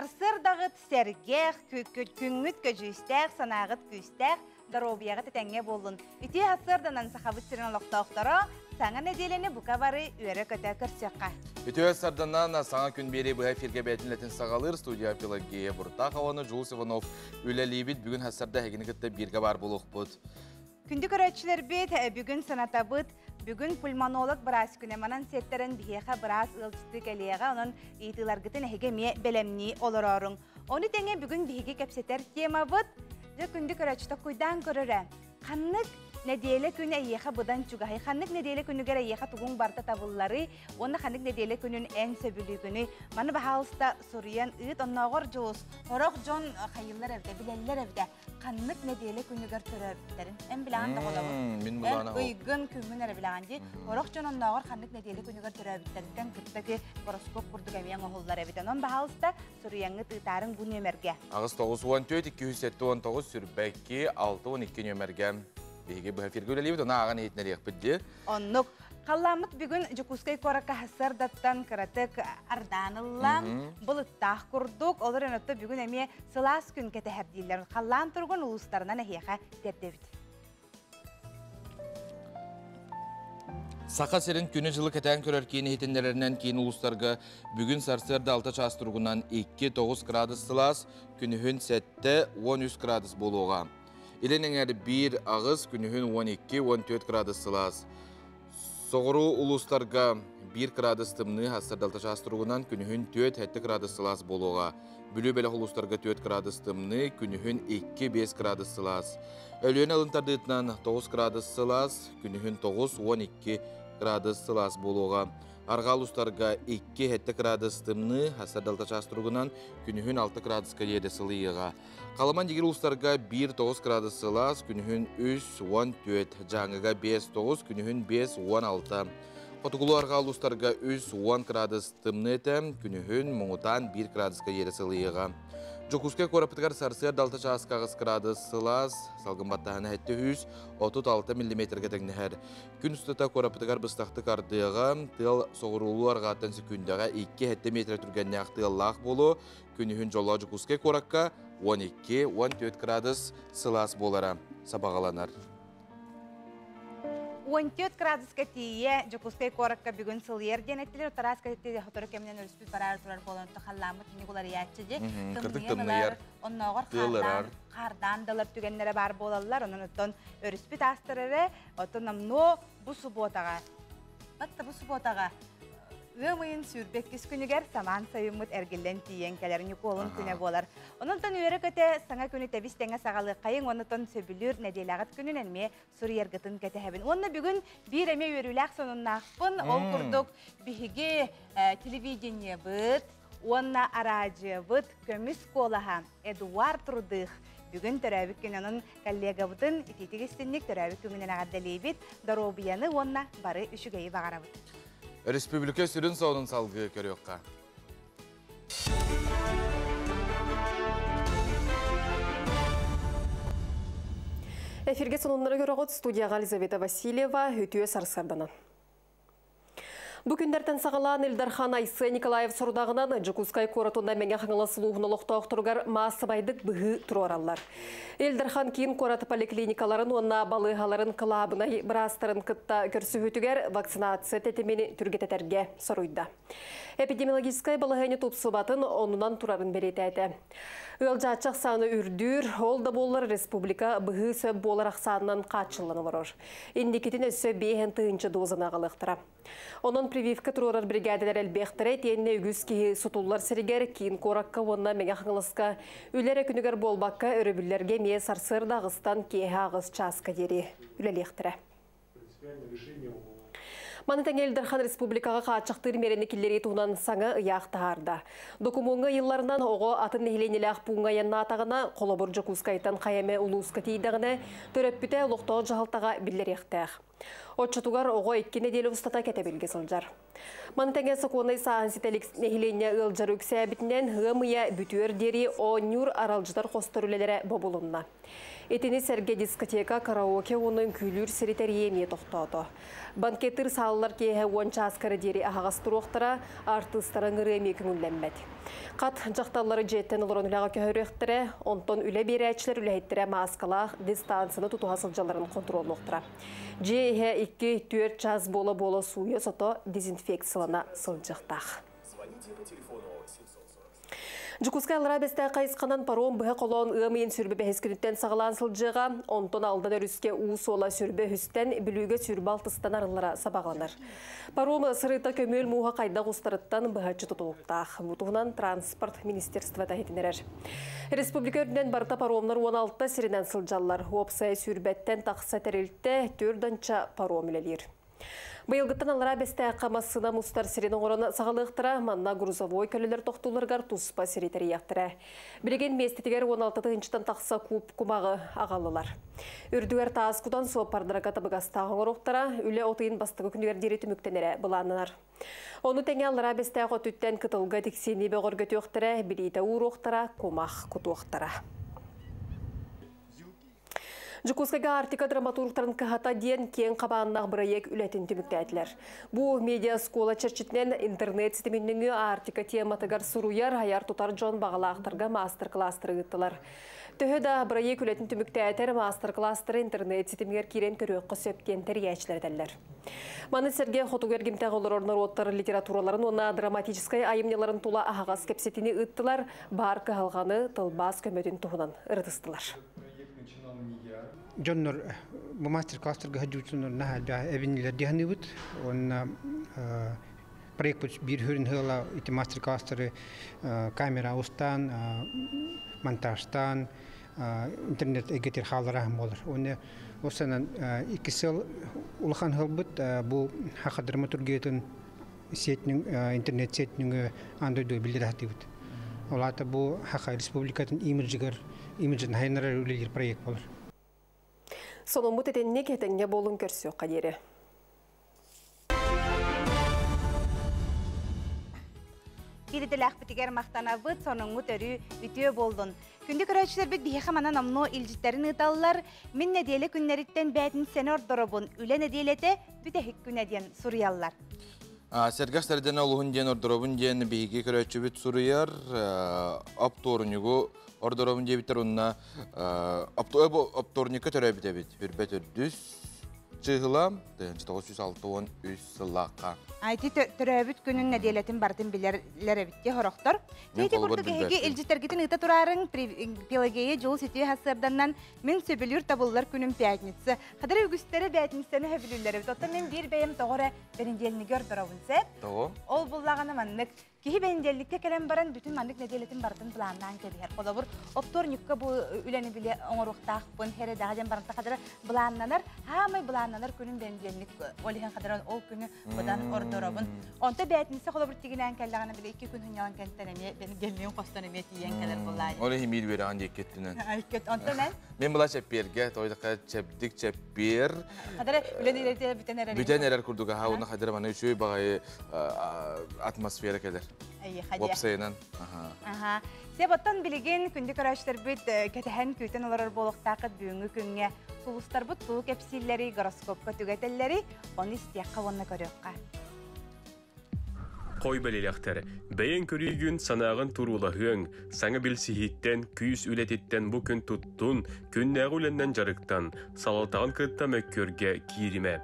Сарсыардаҕыт сэргэх, күҥҥүт көдьүүстээх, санааҕыт күүстээх, доруобуйаҕыт этэҥҥэ буоллун. Үтүө сарсыарданан Сахабыт сирин олохтоохторо саҥа нэдиэлэни бука бары үөрэ-көтө көрсүөххэ. Үтүө сарданан саҥа күн биэрии быһа эфиргэ бэйэтин саҕалыыр студия Пелагея Буртахованы Жулс Иванов үлэлиибит. Бүгүн хассарда эһигини кытта бииргэ баар буолуохпут. Күндү көрөөччүлэрбит, бүгүн санатабыт, бүгүн пульмонолог быраас күнэ манан сиэттэрэн биһиэхэ быраас ыалдьыттыы кэлиэҕэ, онон ыйытыыларгытын эһиги эмиэ бэлэмнии олорооруҥ. Ону тэҥэ бүгүн биһиги кэпсэтэр темабыт, дьэ күндү көрөөччү токкуйдаан көрөрө, ханнык нэдиэлэ күнэ эйиэхэ быдан чугаһый, ханнык нэдиэлэ күнүгэр эйиэхэ тугуҥ барыта табылларый уонна ханнык нэдиэлэ күнүн эн сөбүлүүгүнүй? Маны баһаалыста суруйан ыыт, оннооҕор дьулус, сорох дьон хайыыллар эбитэ, билэллэр эбитэ. Ханнык нэдиэлэ күнүгэр төрөөбүттэрин эн билэҕин да холобур. Мин Эн булаана ол. ыйгын, күҥҥүн эрэ билэҕин дии. Сорох дьон оннооҕор ханнык нэдиэлэ күнүгэр төрөөбүттэриттэн кытта ки гороскоп курдук эмиэ оҥоһуллар эбит. Онон баһаалыста суруйаҥҥыт ыытаарыҥ бу нүөмэргэ. 8 94 279 сүрбэкки 612 нүөмэргэ биһиги быһа эфиргэ үлэлиибит, ону ааҕан иһитинэриэхпит дии. Оннук. Халлааммыт бүгүн Дьокуускай куоракка сарсыардаттан кыратык ардаан ылла, былыттаах курдук. Ол эрэн отто бүгүн эмиэ сылаас күн кэтэһэр дииллэр. Халлаан туругун улуустарынан эһиэхэ тиэрдэбит. Саха сирин күнү-дьылы кэтээн көрөр киин иһитиннэрэринэн киин улуустарга бүгүн сарсыарда 6 чаас туругунан 2-9 градус сылаас, күнүһүн 7-13 градус буолуоҕа. Илин эҥэр 1-8, күнүһүн 12-14 градус сылаас. Соҕуруу улуустарга 1 градус тымныы, сарсыарда 6 чаас туругунан күнүһүн 4-7 градус сылаас буолуоҕа. Бүлүү бөлөх улуустарга 4 градус тымныы, күнүһүн 2-5 градус сылаас. Өлүөнэ ылын тардыытынан 9 градус сылаас, күнүһүн 9-12 градус сылаас буолуоҕа. Арҕаа улуустарга 2-7 градус тымныы, сарсыарда 6 чаас туругунан күнүһүн 6 градуска диэри сылыйыаҕа. Халыман дигир улуустарга 1-9 градус сылаас, күнүһүн 3-14, Дьааҥыга 5-9, күнүһүн 5-16. Хотугулуу арҕаа улуустарга 3-10 градус тымныы этэ, күнүһүн муҥутаан 1 градуска диэри сылыйыаҕа. Дьокуускай куораппытыгар сарсыарда 6 чааска 8 градус сылаас, салгын баттаһына 736 миллиметргэ тэҥнэһэр. Күн устата куораппытыгар быстахтык ардыаҕа, тыал соҕуруулуу арҕааттан секүндэҕэ 2-7 метр түргэннээх тыаллаах буолуо, Күнүһүн дьоллоох Дьокуускай куоракка 12-14 градус сылаас буолара сабаҕаланар. 14 градуска тиийэ Дьокуускай куоракка бүгүн сылыйар диэн эттилэр. Тараас кэтитти сотору кэминэн өрүспүт бараары турар буолан халлааммыт инник уларыйааччы дии. Кырдык тымныйар. Оннооҕор тыалырар. Хаардаан далар түгэннэрэ баар буолаллар. Онон оттон өрүспүт аастар эрэ, оттон номнуо бу субуотаҕа, батта бу субуотаҕа ыам ыйын 22 күнүгэр самаан сайыммыт эргиллэн тиийэн кэлэр Ньукуолун күнэ буолар. Онон үөрэ-көтө саҥа күнү тэбис тэҥэ саҕалыаххайыҥ, оннотон сөбүлүүр нэдиэлэҕит күнүн эмиэ суруйаргытын кэтэһэбин. Уонна бүгүн биир эмиэ үөрүүлээх сонуннаахпын. Ол курдук биһиги телевидениебыт уонна араадьыйабыт көмүс куолаһа Эдуард Рудых бүгүн төрөөбүт күн онон коллегабытын итиитик истинник төрөөбүт күҥүнэн эҕэрдэлиибит, доруобуйаны уонна бары үчүгэйи баҕарабыт. Республика сүрүн сонун салгыы көрүөххэ. Эфирге сонуннары көрөҕүт студияға Елизавета Васильева үтүө сарсарданан. Бу күндэртэн саҕалаан Ил Дархан Айсен Николаев сорудаҕынан Дьокуускай куоратында Мэҥэ Хаҥалас улууһун олохтоохторугар маассабайдык быһыы туруораллар. Ил Дархан киин куорат поликлиникаларын уонна балыыһаларын кылаабынай быраастарын кытта көрсүһүүтүгэр вакцинация тэтимин түргэтэтэргэ соруйда. Эпидемиологическай балаһыанньа тупсубатын оннунан турарын бэлиэтээтэ. Ыалдьааччы ахсаана үрдүүр, ол да буоллар республика быһыы сөп буолар ахсаанынан хааччыллан олорор. Инникитин өссө 5 тыһыынча дозаны аҕалыахтара. Онон прививка туруорар бригадалар элбиэхтэрэ тиэннэ үгүс киһи сутуллар сиригэр киин куоракка уонна Мэҥэ Хаҥаласка үлэ эрэ күнүгэр буолбакка өрөбүллэргэ эмиэ сарсыарда 8-тан киэһэ 8 чааска диэри үлэлиэхтэрэ. Маны тэҥэ Ил Дархан республикаҕа хааччахтыыр миэрэни киллэрии туһунан саҥа ыйаах таһаарда. Докумуоҥҥа ыйылларынан оҕо атын нэһилиэнньэлээх пууҥҥа айаннаатаҕына, холобур Дьокуускайтан хайа эмэ улууска тиийдэҕинэ, төрөппүтэ олохтоох дьаһалтаҕа биллэриэхтээх. Оччотугар оҕо 2 нэдиэлэ устата кэтэбилгэ сылдьар. Маны тэҥэ сокуоннай сааһын ситэ илик нэһилиэнньэ ыалдьар үксээбитинэн ыам ыйа бүтүөр диэри оонньуур аралдьытар хостор үлэлэрэ бобулунна. Итини сэргэ дискотека, караоке уонна үҥкүүлүүр сири тэрийии эмиэ тохтоото. Банкеттыыр саалалар киэһэ 10 чааска эрэ диэри аһаҕас туруохтара, артыыстара ыҥырыы эмиэ көҥүллэммэт. Хат дьахталлары дьиэттэн олорон үлэҕэ көһөрүөхтэрэ, онтон үлэ биэрээччилэр үлэһиттэрэ мааскалаах дистанцияны тутуһа сылдьалларын хонтуруоллуохтара. Дьиэ иһэ 2-4 чаас буола-буола сууйа-сото дезинфекциялана сылдьыахтаах. Дьокуускай Аллараа Бэстээх хайысханан паром быһа холоон ыам ыйын сүрбэ бэһис күнүттэн саҕалаан сылдьыаҕа. Онтон Алдан өрүскэ уу суола сүрбэ үһүстэн, Бүлүүгэ сүрбэ алтыстан арыллара сабаҕаланар. Паром сырыыта көмүөл мууһа хайдах устарыттан быһаччы тутулуктаах. Бу туһунан транспорт министерствота иһитиннэрэр. Республика үрдүнэн барыта паромнар 16 сиринэн сылдьаллар. Уопсайа сүүрбэттэн тахса тэрилтэ 4 паром үлэлиир. Быйылгыттан Аллараа Бэстээххэ массыына мустар сирин оҥорон саҕалыахтара, манна грузовой көлөлөр тохтууларыгар туспа сири тэрийиэхтэрэ. Билигин миэстэтигэр 16 тыһыынчаттан тахса куб кумаҕы аҕаллылар. Үрдүгэр таас кутан суоппардарга табыгастаах оҥоруохтара, үлэ от ыйын бастакы күнүгэр диэри түмүктэнэрэ былааннанар. Ону тэҥэ Аллараа Бэстээх өттүттэн кытылга тиксиини бөҕөргөтүөхтэрэ, билиитэ ууруохтара, кумах кутуохтара. Дьокуускайга Арктика драматургтарын кыһата диэн киэҥ хабааннаах бырайыак үлэтин түмүктээтилэр. Бу медиа-оскуола чэрчитинэн интернет ситимин нөҥүө Арктика тематыгар суруйар, айар-тутар дьон баҕалаахтарга маастар-кылаастары ыыттылар. Төһө да бырайыак үлэтин түмүктээтэр, маастар-кылаастары интернет ситимигэр киирэн көрүөххэ сөп диэн тэрийээччилэр этэллэр. Маны сэргэ хотугу эргимтээх олорор норуоттар литератураларын уонна драматическай айымньыларын тула аһаҕас кэпсэтиини ыыттылар, баар кыһалҕаны тылбаас көмөтүн туһунан ырытыстылар. Дьоннор бу мастер-класстарга сылдьыбытыннар наһаа элбэх эбинилэр дии саныыбыт. Уонна проекпыт биир сүрүн сыала ити мастер-класстары камера устаан, монтажтаан, интернет эйгэтигэр хаалларааһын буолар. Уонна ол санан икки сыл улахан сылбыт бу саха драматургиятын сетнүҥ интернет сетнүҥү аан дойдуга биллэрэ сатыыбыт. Ол аата бу Саха Республикатын имиджигэр имиджин хайыннарар үлэлиир проект буолар. Сонуммут итинник этэҥҥэ буолун көрсүөххэ диэри. Кииритэлээхпитигэр махтанабыт, сонуҥҥут өрүү үтүө буоллун. Күндү көрөөччүлэрбит биһиэхэ манан номнуо илдьиттэрин ыыталлар. Мин нэдиэлэ күннэриттэн бээтинсэни ордоробун, үлэ нэдиэлэтэ бүтэһик күнэ диэн суруйаллар. Сэргэх сэрдэнэ олуһун диэн ордоробун диэн биһиги көрөөччүбүт суруйар. Оптуорунньугу ордоробун диэбиттэр уонна оптуорунньукка төрөөбүт эбит. Үрбэт үрдүс чыыһыла 1963 сыллаахха. Айти төрөөбүт күнүн нэдиэлэтин барытын билерлер эбит дии хорохтор. Ити курдук эһиги илдьиттэргитин ыыта тураарыҥ Пелагея Дьулус үтүө сарсыарданнан мин сөбүлүүр табыллар күнүм пятница. Хадары үгүстэрэ бээтинсэни сөбүлүүллэр эбит. Оттон мин биир бэйэм тоҕо эрэ бэнидиэнньиги ордоробун сөп. Тоҕо? Ол буллаҕына маннык Киһи бэнидиэлликкэ кэлэн баран бүтүн маннык нэдиэлэтин барытын былааннаан кэбиһэр. Холобур, оптуорньукка бу үлэни билэ оҥоруохтаахпын, эрэдэҕэ диэн баран хадара былааннанар. Хаамай былааннанар күнүм бэнидиэнник ол иһин хадара ол күнү быдан ордоробун. Онто бээтинсэ холобур тигинээн кэллэҕинэ били икки күн хынньалан кэнтэн эмиэ бэнидиэннигин хостон эмиэ тиийэн кэлэр буоллаа. Ол иһин биир үөрэҕин диэккиттинэн. Онто мен Мен була чэппиэргэ, тойдакка чэбдик чэппиэр. Хадара үлэни бүтэн эрэр. Бүтэн эрэр курдук аха, уонна хадара маны үчүгэй баҕайы атмосфера кэлэр. Уопсайынан. Аха. Сеп оттон билигин күндү көрөөччүлэрбит кэтэһэн күүтэн олорор буолуохтааххыт бүгүҥҥү күҥҥэ сулустарбыт тугу кэпсииллэри, гороскопка түгэтэллэри, ону истиэххэ уонна көрүөххэ. Хой бэлиэлэхтэр, бэйэҥ көрүүгүн, санааҕын туруулаһыаҥ, саҥа билсиһииттэн, күүс үлэтиттэн бу күн туттун, күннээҕи үлэннэн дьарыктан, салалтаҕын кытта мөккүөргэ кииримэ.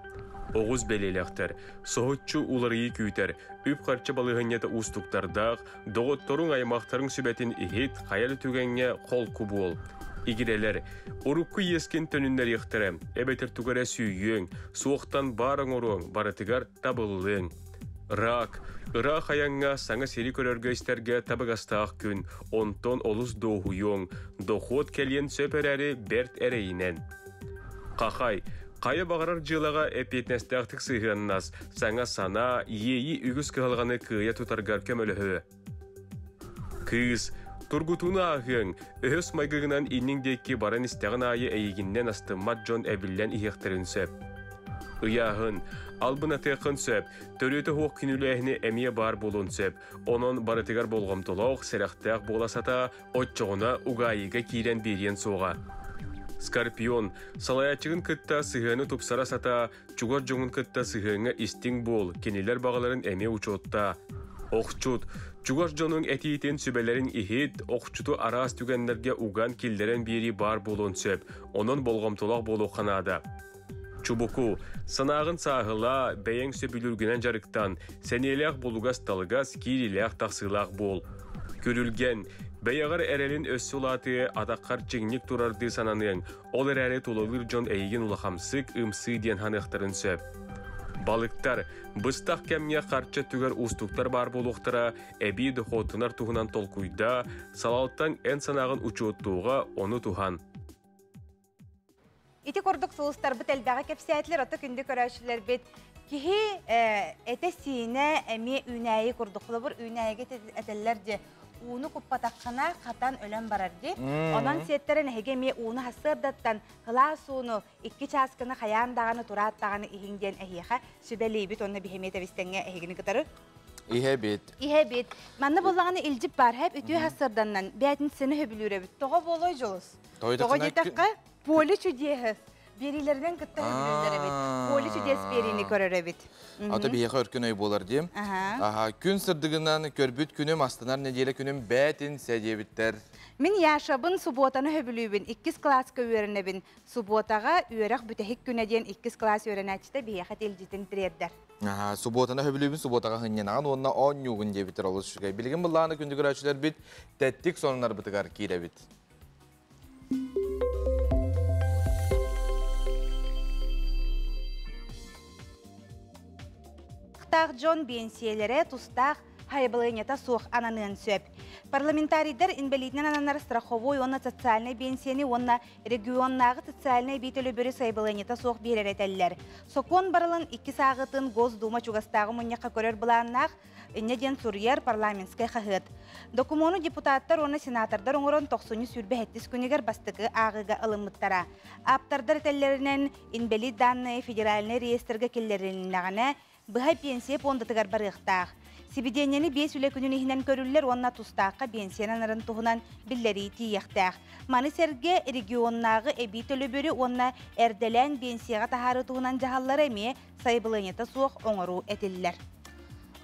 Оҕус бэлиэлэхтэр, соһуччу уларыйыы күүтэр, үп-харчы балаһыанньата уустуктардаах, доҕотторуҥ, аймахтарыҥ сүбэтин иһит, хайа да түгэҥҥэ холку буол. Игирэлэр, урукку иэскин төнүннэриэхтэрэ, эбэтэр тугу эрэ сүүйүөҥ, суохтан баар оҥоруоҥ, барытыгар табыллыаҥ. Рак, ыраах айаҥҥа саҥа сири көрөргө-истэргэ табыгастаах күн, онтон олус дуоһуйуоҥ, дохуот кэлиэн сөп эрээри бэрт эрэйинэн. Хахай, хайа баҕарар дьыалаҕа эппиэтинэстээхтик сыһыаннас, саҥа санаа, иэйии үгүс кыһалҕаны кыайа тутаргар көмөлөһүө. Кыыс, тургутууну ааһыаҥ, өһөс майгыгынан инниҥ диэки баран истэҕин аайы эйигиннэн астыммат дьон эбиллэн иһиэхтэрин сөп. Ыйааһын, албынатыаххын сөп, төрүөтэ суох күнүүлээһини эмиэ баар буолуон сөп. Онон барытыгар болҕомтолоох, сэрэхтээх буола сатаа, оччоҕуна угаайыга киирэн биэриэн суоҕа. Скорпион, салайааччыгын кытта сыһыаны тупсара сатаа, чугас дьоҥун кытта сыһыаҥҥа истиҥ буол, кинилэр баҕаларын эмиэ учуоттаа. Охчут, чугас дьонуҥ этиитин, сүбэлэрин иһит, охчуту араас түгэннэргэ уган киллэрэн биэрии баар буолуон сөп, онон болҕомтолоох буолуохха наада. Чубуку, санааҕын сааһылаа, бэйэҥ сөбүлүүргүнэн дьарыктан, сэниэлээх булугас-талыгас, киириилээх-тахсыылаах буол. Күрүлгэн, бэйэҕэр эрэлин өссө улаатыа, атаххар чиҥник турардыы сананыаҥ, ол эрээри тулалыыр дьон эйигин улахамсык, ымсыы диэн саныахтарын сөп. Балыктар, быстах кэмҥэ харчы өттүгэр уустуктар баар буолуохтара, эбии дохуоттанар туһунан толкуйдаа, салалтаҥ эн санааҕын учуоттууга, ону туһан. Ити курдук сулустарбыт элбэҕи кэпсээтилэр, ото күндү көрөөччүлэрбит киһи этэ-сиинэ эмиэ үүнээйи курдук. Холобур, үүнээйигэ этэллэр дии, ууну куппатаххына хатан өлөн барар дии. Онон сиэттэрэн эһиги эмиэ ууну сарсыардаттан кылаас ууну икки чааскыны хайаан даҕаны тураат даҕаны иһиҥ диэн эһиэхэ сүбэлиибит уонна биһи эмиэ тэбистэҥҥэ эһигини кытары Иһэбит. Иһэбит. Манна буллаҕына илдьип бар, хэп үтүө сарсыарданнан бээтинсэни сөбүлүүр эбит. Тоҕо буолуой дьолус? Тоҕо диэтэххэ, поле чудеһы биэриилэринэн кытта сөбүлүүллэр эбит. Поле чудес биэриини көрөр эбит. Ата биһиэхэ өркөн өй буолар диэм. Аха, күн сырдыгынан көрбүт күнүм астынар нэдиэлэ күнүм бээтинсэ диэбиттэр. Мин Яшабын субуотаны сөбүлүүбүн, иккис кылааска үөрэнэбин. Субуотаҕа үөрэх бүтэһик күнэ диэн иккис кылаас үөрэнээччитэ биһиэхэ тилдьитин тириэрдэр. Субуотаны сөбүлүүбүн, субуотаҕа сынньанаҕын уонна оонньуугун диэбиттэр олус үчүгэй. Билигин былааны күндү көрөөччүлэрбит тэттик сонуннарбытыгар киирэбит. Тахтаах дьон биэнсийэлэрэ тустаах хайабылыанньата суох ананыан сөп. Парламентарийдар инбэлиитинэн ананар страховой уонна социальнай биэнсийэни уонна регионнааҕы социальнай эбии төлөбүрү сайабылыанньата суох биэрэр этэллэр. Сокуон барылын икки сааҕытын Госдума чугастааҕы мунньахха көрөр былааннаах, инньэ диэн суруйар парламентскай хаһыат. Докумуону депутаттар уонна сенатордар оҥорон тохсунньу сүүрбэ сэттис күнүгэр бастакы ааҕыыга ылыммыттара. Ааптардар этэллэринэн, инбэлиит дааннайа федеральнай реестргэ киллэрилиннэҕинэ, быһа пенсия пуондатыгар барыахтаах. Сибидиэнньэни биэс үлэ күнүн иһинэн көрүллэр уонна тустаахха биэнсийэлэнэрин туһунан биллэрии тиийиэхтээх. Маны сэргэ регионнааҕы эбии төлөбүрү уонна эрдэлээн биэнсийэҕэ таһаарыы туһунан дьаһаллары эмиэ сайабылыанньата суох оҥоруу этиллэр.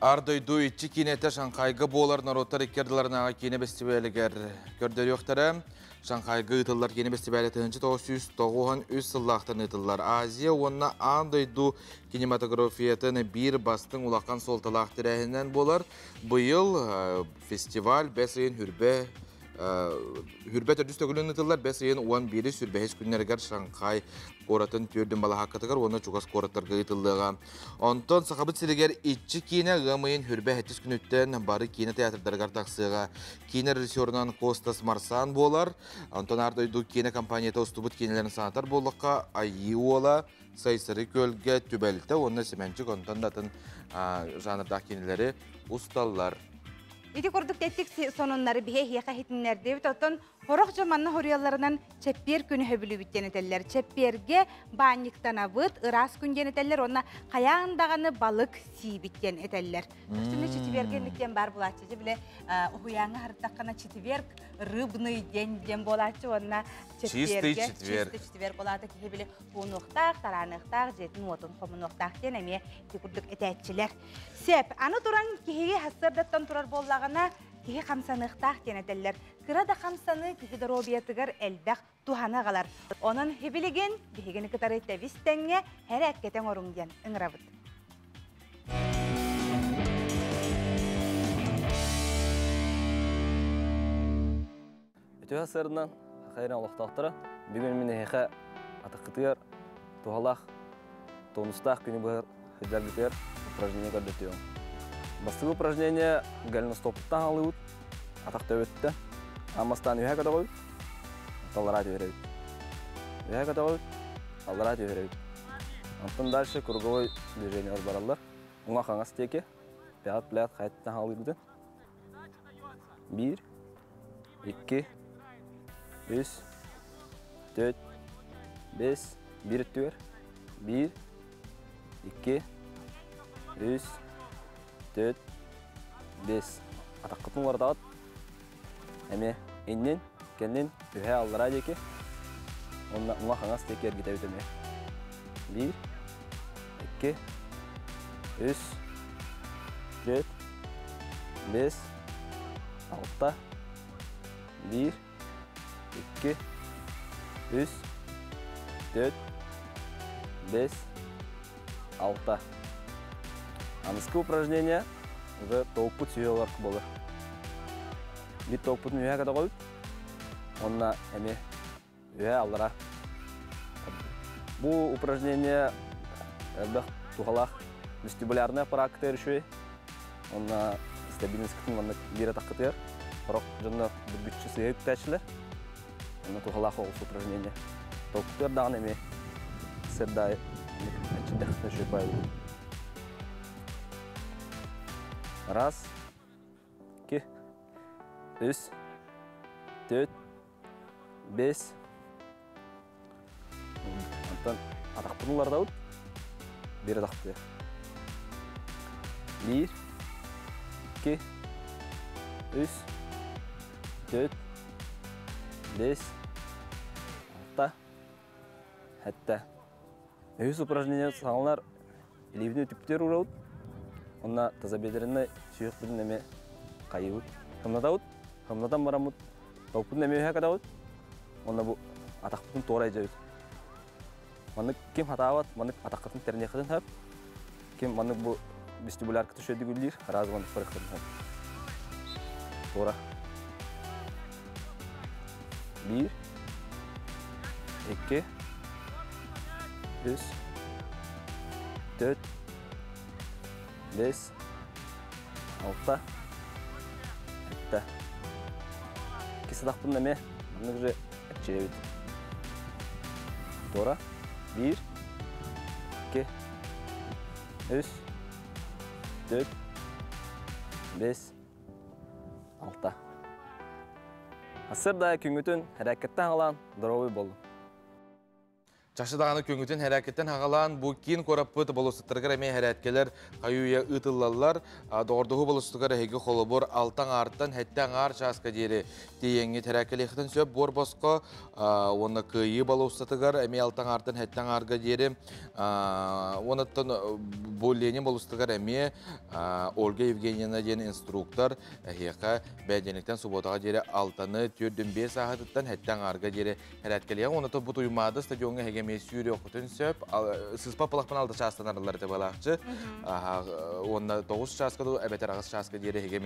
Ар дойду иччи киинэтэ Шанхайга буолар норуоттар икки ардыларынааҕы киинэ бэстибээлигэр көрдөрүөхтэрэ. Шанхайга ыытыллар киинэ бэстибээлэ 1993 сыллаахтан ыытыллар. Азия уонна аан дойду кинематографиятын биир бастыҥ улахан суолталаах тэрээһининэн буолар. Быйыл фестиваль бэс ыйын хүрбэ Хүрбэ төрдүс төгүлүн ыытыллар бэс ыйын 11 сүрбэһис күннэригэр Шанхай куоратын түөрдүн балаһааккатыгар уонна чугас куораттарга ыытыллыаҕа. Онтон Сахабыт сиригэр иччи киинэ ыам ыйын хүрбэ сэттис күнүттэн бары киинэ театрдарыгар тахсыаҕа. Киинэ режиссерунан Костас Марсан буолар. Онтон аар дойду киинэ компанията устубут киинэлэрин санатар буоллахха, Айыы уола, Сайсары күөлгэ, Түбэлтэ уонна Сэмэнчик онтон да атын жанрдаах киинэлэри усталлар. Ити курдук тэттик сонуннары биһи эһиэхэ иһитиннэрдибит. Оттон Сорох дьон манна хоруйалларынан чэппиэр күнү сөбүлүүбүт диэн этэллэр. Чэппиэргэ баанньыктанабыт, ыраас күн диэн этэллэр уонна хайаан даҕаны балык сиибит диэн этэллэр. Үксүнү четверг инник диэн баар булааччы. Дьэ бile уһуйааҥҥа харыттаххына четверг рыбный день диэн буолааччы уонна чэппиэргэ чистый четверг буолаата киһи били хуунуохтаах, тараныахтаах, дьиэтин уотун хомунуохтаах диэн эмиэ ити курдук этээччилэр. Сеп, аны туран киһиги сарсыардаттан турар буоллаҕына киһи хамсаныахтаах диэн этэллэр. Кыра да хамсаныы киһи доруобуйатыгар элбэх туһаны аҕалар. Онон хибилигин биһигини кытары тэбис тэҥҥэ һэрээккэтэ оҥоруҥ диэн ыҥырабыт. Үтүө сырынан хайран олохтоохторо бүгүн мин эһиэхэ атаххытыгар туһалаах тонустаах күнү быһа сылдьаргытыгар упражнение көрдөтүөм. Бастакы упражнение голеностоптан алыбыт, атах төбөттө. Аммастан үһэ көтөҕөбүт, аллараа түһэрэбит. Үһэ көтөҕөбүт, аллараа түһэрэбит. Онтон дальше круговой движениелар бараллар. Уҥа хаҥас диэки, пят плят хайаттан хаалыырбытын. Биир, икки, үс, төрт, бес, биир өттүгэр, биир, 2, 3, 4, 5. Атаққытын вардағыт. Әме иннин, кеннин, үһә аллара деки. Онна уңа хаңас теки эргите бит эме. 1, 2, 3, 4, 5, 6, 1, 2, 3, 4, 5, 6. Аныскы упражнение уже тооппут сүйөолор болор. Бит тооппутун үһэ ката койбут. Онна эми үһэ аллара. Бу упражнение элбэх тухалаах вестибулярный аппарат үшүй. Онна стабильность маннык бире таккытыгар. Хорок дьоннор бүргүччү сыйа үктээчилер. Онна тухалаах оҕус упражнение. Тооппутугар даҕаны эми сырдай эчидэхтэн үшүй байылы. Раз, 2, 3, 4, 5. Антон атақпынулар дауыт. Бері тақпы. 1, 2, 3, 4, 5, 6, 7. Өз упражнение саңлар илибини түптер урабыт. Онна тазабедерine сүйөк бүтүн эме кайыбыт. Хымнатабыт, хымнатан барамыт, тооппутун эме үһэ катабыт. Онна бу атакпытын туора жебит. Маннык ким хатаабат, маннык атаккытын тернехытын хап. Ким маннык бу вестибулярка түшөдү гүлдир, раз маннык барыхытын хап. Туора. 1, 2, 3, 4, 5, 6, 7. Кисадақпын неме, маннык же әтчебит. Туора. 1, 2, 3, 4, 5, 6. Асыр да күнгүтүн хәрәкеттен алан здоровый болду. Чашы дағаны көңітін хәрәкеттен хағалан бу кин кораппыт болусыттыргар эме хәрәткелер қаюя ытыллалар. Доғырдығы болусыттыргар әйгі холобор алтан арттан хәттен ар часка дері тейеңге хәрәкелехтен сөп бор босқо оны кыйы болусыттыргар эме алтан арттан хәттен арга дері оныттан бу Ленин болусыттыргар эме Ольга Евгеньевна ден инструктор әйеқа бәденліктен субботаға дері алтаны түрдін бес ағытыттан хәттен арга дері хәрәткелең оны бу туймады стадионға әге сүйрі оқытын сөп, сыспа пылақпын алды частан арылар деп алақчы. Онна 9 часка ду, әбәтер ағыз часка дері хеге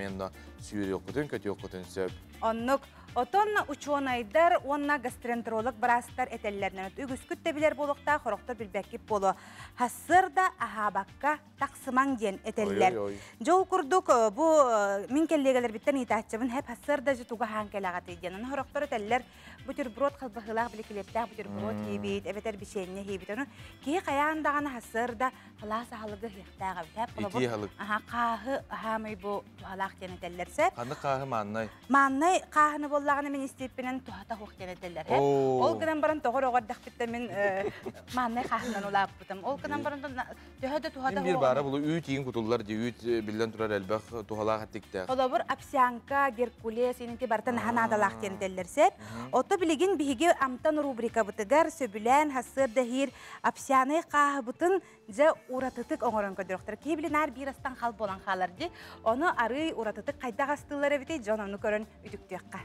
сүйрі оқытын, көті оқытын сөп. Оннук, отон учуонайдар, онна гастроэнтеролог барастар этеллеринен үгүскүт тебилер болуқта хорохтор билбеккип болу. Хассыр да ахабакка тақсымаң диэн этеллер. Жол курдук бу мин келлегелер биттен итааччыбын хеп хассыр да жутуга хаан келагаты диэн. Хорохтор этеллер бутерброд халбахылаах биликилептаах бутерброд хийбит, эбетер биченне хийбит. Ону кии каяан даганы хассыр да халааса халыгы хихтаага бит. Ити халык. Аха каахы хаамай бу тухалаах диэн этеллерсе. Каны каахы мааннай? Мааннай каахыны боллаганы мен истеппинен тухата хух диэн этеллер. Ол гынан баран тогор огор дахпитта мен мааннай каахынан улааппытым. Ол гынан баран төһөдө тухата Бир бары булу үй тиин кутуллар ди үй билден турар элбэх тухалаах аттиктэ. Олобур овсянка, геркулес инити бартан ханадалаах диэн этеллерсе. Ото билигин биһиги амтан рубрика бытыгар сөбүлээн хассыр дэһиир овсяны кааһы бытын же уратытык оҥорон көрдөрөхтөр. Киһи билинаар биир астан хал болан хаалар ди. Ону арый уратытык хайдах астыылар эбити дьон ону көрөн үтүктүөххэ.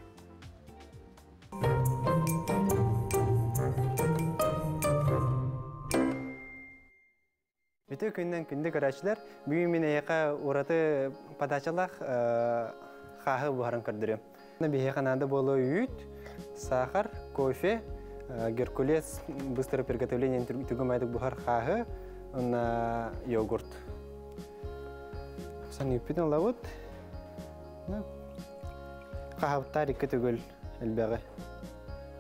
Бүтө күннен күндү көрәчләр, бүгүн мин эйка ураты падачалах хахы буһарын көрдүрөм. Бихе канада болу үйт, сахар, кофе, геркулес, быстрое приготовление түгөмайдык бухар хахы, на йогурт. Сан юппитин лавут. Хахабыттар икки түгөл элбэҕи.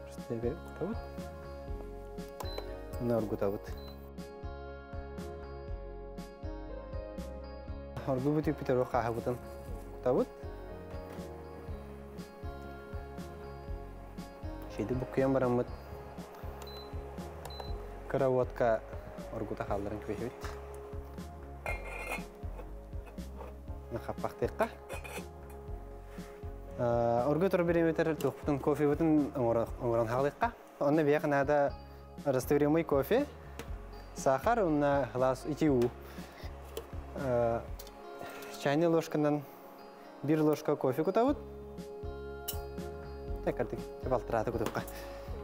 Просто кутабыт. Уна оргутабыт. Оргубут юппитер хахабытын кутабыт. Шейді буккуян бараммыт. Караватка оргута халларын күбехебит. Хаппахтыqqa. Оргу тур бириметр туохпутун кофебутун оҥорон хаалыqqa. Онно биһиэхэ наада растворимый кофе, сахар уонна глаз ити уу. Чайный ложканан бир ложка кофе кутабыт. Так, картик, балтырата кутукка.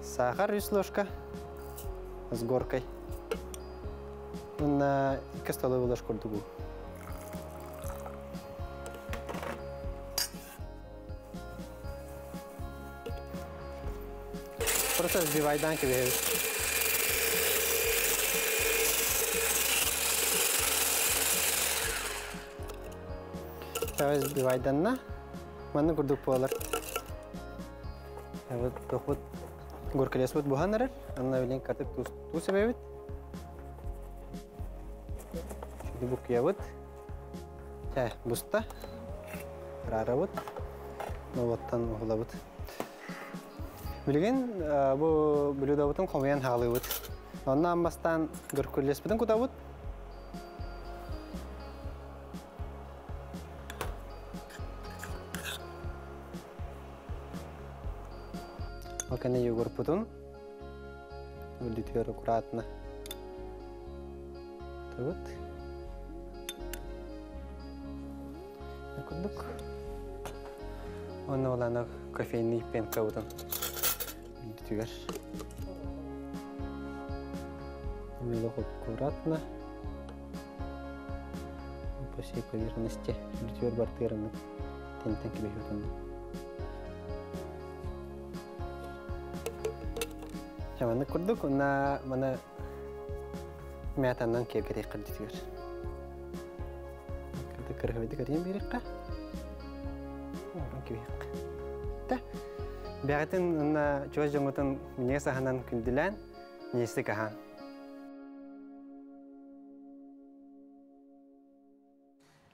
Сахар 3 ложка с горкой. Уонна 2 столовый ложка курдугу. Просто сбивайдан кебеһэбит. Чавез сбивайданна. Манна курдук буолар. Вот тохбут горкалесбут буһан эрэр. Анна билин катык туус эбэбит. Шуду буккуйабыт. Чэ, буста. Рарабыт. Новоттан уһулабыт. Билигин бу блюдобутун хомуйан хаалыыбыт. Онно амбастаан гөркүллэспитин кутабыт. Ол кэннэ йогурпутун үрдүтүгэр аккуратно кутабыт. Курдук. Онно оланы кофейный пенкабытын үрдүтүгэр. Милох аккуратно. По всей поверхности үрдүтүгэр бартыырыннык тентен кибэһиотун. Чаманнык курдук, уна мана мятаннан киэргэтиэх кырдытыгар. Кырдык кырыһыбыты кырыйан биэриэххэ. Орон кибиэххэ. Та бэҕэтин уна чугас дьоҥҥутун минньигэс аһынан күндүлээн, ньиэстик аһаан.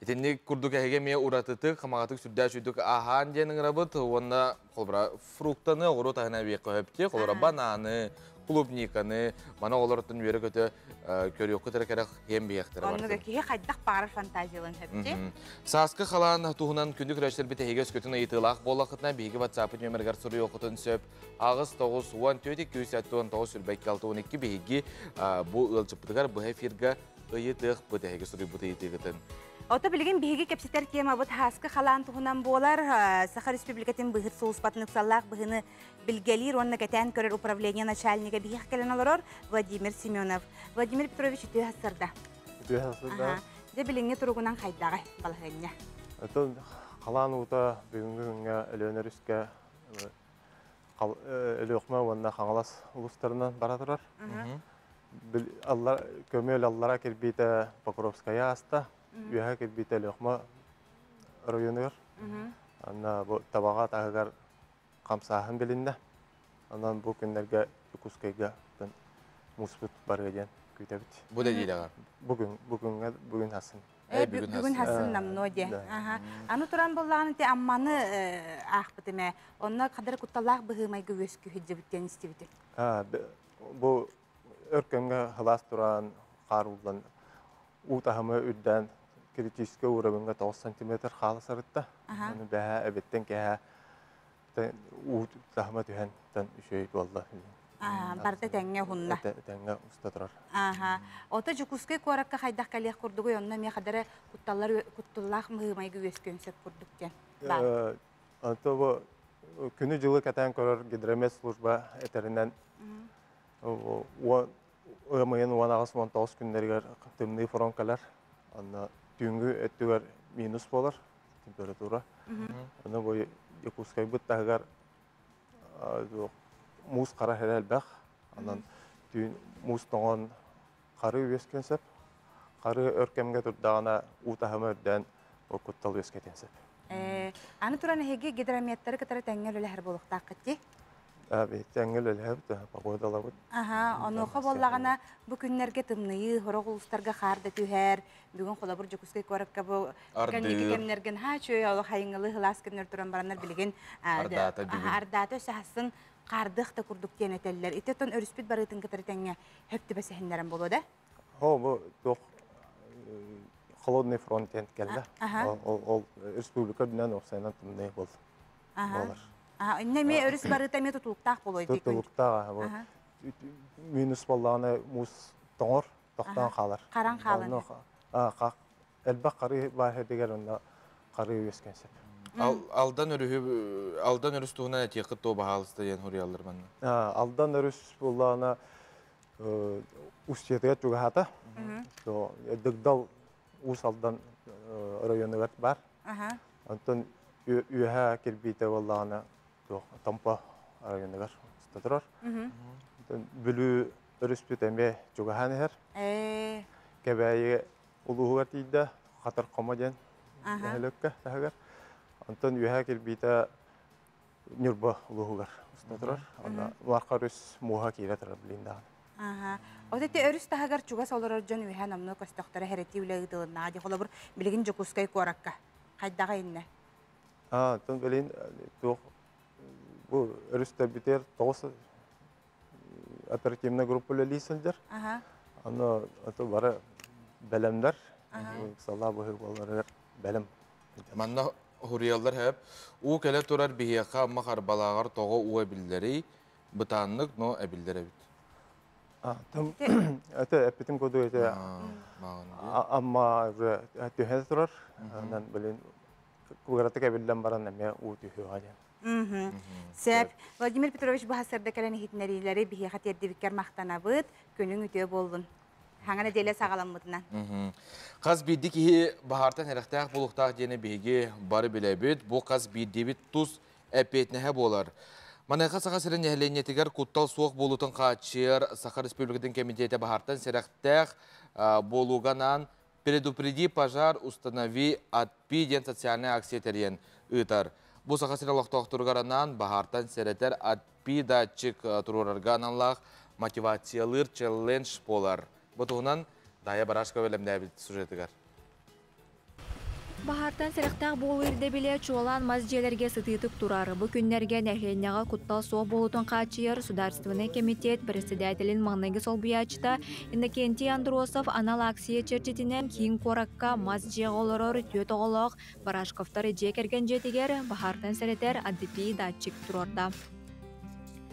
Итинник курдук эһиги эмиэ уратытык, хамаҕатык сүрдээх үчүгдүк аһаан диэн ыҥырабыт уонна холобура фруктаны, оҕуруот аһын эбиэххэ сөптүө, холобура бананы, клубниканы, маны оҕолортон үөрэ-көтө көрүөххүт эрэ кэрэх иэн биһиэхтэрэ Оннуга бартын. киһи хайдах баҕарар фантазиялан сөптү. Сааскы халаан туһунан күндү көрөөччүлэрбит эһиги өскөтүн ыйытыылаах буоллаххытына биһиги WhatsApp нүөмэригэр суруйуоххутун сөп. Аҕыс 9 14 279 22 12 биһиги бу ыалдьыппытыгар быһа эфирга ыйытыахпыт эһиги суруйбут ыйытыыгытын. Ото билигин биһиги кэпсэтэр темабыт хааскы халаан туһунан буолар. Саха Республикатын быһыр сулуспатын ыксаллаах быһыны билгэлиир уонна кэтээн көрөр управление начальнига биһиэх кэлэн олорор Владимир Семенов. Владимир Петрович үтүө хассарда. Үтүө хассарда. Дьэ билиҥҥи туругунан хайдаҕай балаһыанньа? Отон халаан уута бүгүҥҥү күҥҥэ Өлөөн өрүскэ Өлүөхүмэ уонна Хаҥалас улуустарынан бара турар. Көмүөл аллара кирбиитэ Покровская ааста, үөһэ кирбиитэ Өлүөхүмэ оройуонугар. Анна бу Табаҕа таһыгар хамсааһын билиннэ. Онон бу күннэргэ Дьокуускайга мууспут барыа диэн күүтэбит. Бу дэдиилэҕэр? Бүгүн, бүгүҥҥэ бүгүн хасын. Бүгүн хасын намно де. Аны туран боллаҕын те амманы аахпытым ээ. Онно хадыр кутталаах быһыымайгы үөскү хиджибит диэн истибитим. Бу өркөҥгө хылаас туран хаар ууллан уу таһымы үрдээн критическэй уровеньга 9 сантиметр хаала сарытта. Аны бэһэ эбиттен кэһэ уу таһыма түһэн тан үчүгэй буолла. Барыта тэҥҥэ уһунна. Тэҥҥэ уста турар. Аха. Ото Дьокуускай куоракка хайдах кэлиэх курдугуй, онно эмиэ хадары кутталлар кутталлаах мыһыымайгы үөскүөн сөп курдук диэн. Баар. Ото бу күнү-дьылы кэтээн көрөр гидромет служба этэринэн ыам ыйын 18-19 күннэригэр тымныы фронт кэлэр. Онно түүҥҥү өттүгэр минус буолар температура. Ону бу Дьокуускайбыт таһыгар муус хара эрэ элбэх. Онон түүн муус тоҥон хары үөскүөн сөп. Хары өр кэмҥэ турдаҕына уу таһыма үрдээн ол куттал үөскэтиэн сөп. Аны туран эһиги гидрометтары кытары тэҥҥэ үлэлэһэр буолуохтааххыт дии? Тэҥҥэ үлэлэһэбит, погодалабыт. Аха, онуоха буоллаҕына бу күннэргэ тымныйыы, сорох улуустарга хаар да түһэр. Бүгүн холобур Дьокуускай куоракка бу кэнники кэмнэргин ха чүөй олох хайыҥылы хылаас күннэр туран бараннар билигин ардаата бүгүн. Ардаата өссө хасын хаардых да курдук диэн этэллэр. Ити оттон өрүспүт барыытын кытары тэҥҥэ хөп түбэсэһиннэрэн буолуо да? Хо бу туох Холодный фронт диэн кэллэ. Ол республика үрдүнэн уопсайынан тымныы буолар. Инне эмиэ өрүс барыыта эмиэ тутулуктаах буолуой дии. Тутулуктаах. Минус буоллаҕына муус тоҥор, тохтоон хаалар. Харан хаалан. Элбэх харыы баар сиригэр онно харыы үөскэн сөп. Алдан өрүһү Алдан өрүс туһунан этиэххит туо баһаалыста диэн суруйаллар манна. Алдан өрүс буоллаҕына Устьетыгар чугаһаата. Дыгдал Уус Алдан оройуонугар баар. Онтон үөһэ кирбиитэ буоллаҕына Томпо оройуонугар уста турар. Бүлүү өрүспүт эмиэ чугаһаан иһэр. Кэбээйи улууһугар тиийдэ, Хатыр Хомо диэн нэһилиэккэ таһыгар. Онтон үөһэ кирбиитэ Ньурба улууһугар уста турар. Онно Марха өрүс мууһа киирэ турар билин даҕаны. Аха. От ити өрүс таһыгар чугас олорор дьон үөһэ номнуо көстөхтөрө хэрэтии үлэ ыытылыннаҕа дии. Холобур, билигин Дьокуускай куоракка. Хайдаҕа иннэ? Аа, оттон билин туох бу өрүстэрбитигэр тоҕус оперативная группа үлэлии сылдьар. Аны ото бары бэлэмнэр. Салаа быһыы буоларыгар бэлэм. Манна хуруйаллар хэп. Уу кэлэ турар биһиэхэ Амма Харбалааҕар тоҕо уу эбиллэрий? Бытааннык, но эбиллэр эбит. Это эппитим курдук это Амма түһэ турар. Онон блин кугратык эбиллэн баран эмиэ уу түһүөҕэ диэн. Сөп. Владимир Петрович бу сарда кэлэн иһитиннэриилэри биһиэхэ тиэрдибиккэр махтанабыт. Күнүҥ үтүө буоллун. Хаҥа нэдиэлэ саҕаламмытынан. Хас биирдии киһи баһаартан эрэхтээх буолуохтаах диэни биһиги бары билэбит. Бу хас биирдиибит тус эппиэтинэһэ буолар. Маныаха Саха сирин нэһилиэнньэтигэр куттал суох буолуутун хааччыйар Саха Республикатын кэмитиэтэ баһаартан сэрэхтээх буолууга анаан «Предупреди пожар, установи АДПИ» диэн социальнай акция тэрийэн ыытар. Бу Саха сирин олохтоохторугар анаан баһаартан сэрэтэр АДПИ датчик туруорарга аналлаах мотивациялыыр челлендж буолар. Бу туһунан Дайа Барашкова бэлэмнээбит сюжетыгар. Баһаартан сэрэхтээх буолуу ирдэбилэ чуолаан мас дьиэлэргэ сытыытык турар. Бу күннэргэ нэһилиэнньэҕэ куттал суох буолуутун хааччыйар Судаарыстыбаннай кэмитиэт председателин маҥнайгы солбуйааччыта Иннокентий Андросов анал акция чэрчитинэн киин куоракка мас дьиэҕэ олорор түөрт оҕолоох Барашковтар дьиэ кэргэн дьиэтигэр баһаартан сэрэтэр АДПИ датчик туруорда.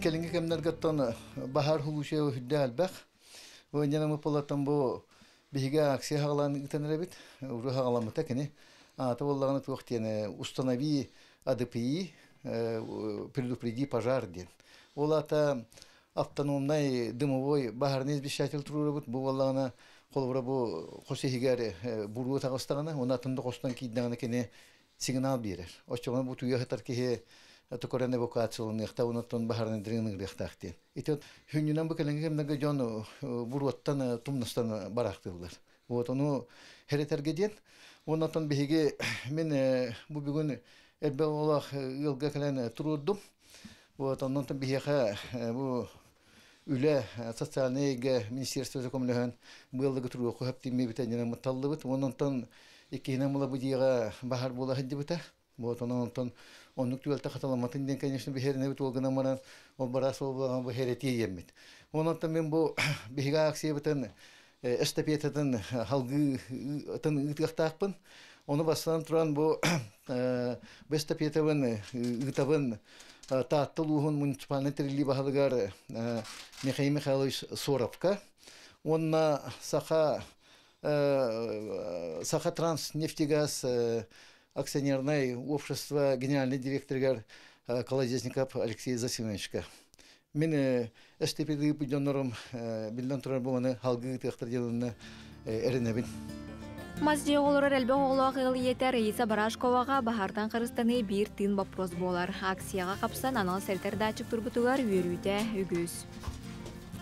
Кэлиҥҥи кэмнэргэ оттон баһаар хулуучуйа үрдэ элбэх. Бу инньэ полаттан бу биһиги акция хаҕалаан ыытан эрэбит. Уру хаҕаламмыта кини. Аата буоллаҕына туох диэн установи АДПИ предупреди пожар диэн. Ол аата автономнай дымовой баһаарынай извещатель туруорабыт. Бу буоллаҕына холобура бу хос иһигэр буруо таҕыстаҕына, уонна атын да хостон киирдэҕинэ кини сигнал биэрэр. Оччоҕуна бу туйа сытар киһи тукаран эвакуацияланыахта, онон баһаарынайдарын ыҥырыахтаах диэн. Ити хүннүнэн бу кэлиҥҥи кэмнэргэ дьон буруоттан тумнастан бараахтыыллар. Вот ону хэрэтэргэ диэн. Оннотон биһиги мин бу бүгүн элбэх оҕолоох ыалга кэлэн туруордум. Вот оннон биһиэхэ бу үлэ социальнай эйгэ министерствота көмөлөһөн быаллыгы туруоху хөптиммибитэ дьэнэ мытталлыбыт. Онон иккиһинэн була бу дьиэҕэ баһар буола сылдьыбыта. Вот онон онтон оннук түбэлтэ хатыламматын диэн, конечно, биһэринэбит ол гынан баран ол бараас ол буолан бу хэрэтиэ иэммит. Онон мен бу биһиги акциябытын эстафетатын халгыы ыытыахтаахпын. Ону бастан туран бу эстафетабын ыытабын Таатта улууһун муниципальнай тэриллии баһылыгар Михаил Михайлович Соровка уонна Саха Саха Транснефтегаз акционернай общество генеральный директорыгар Колодезников Алексей Засимовичка. Мин СТП дьоннорум биллэн турар бу халгыы тыахтар дьылынна эрэнэбин. Мас дьиэ олорор элбэх оҕолоох ыал ийэтэ Раиса Барашковаҕа баһаартан харыстаныы биир тыын боппуруос буолар. Акцияҕа хапсан анал сэрэтэр датчик турбутугар үөрүүтэ үгүс.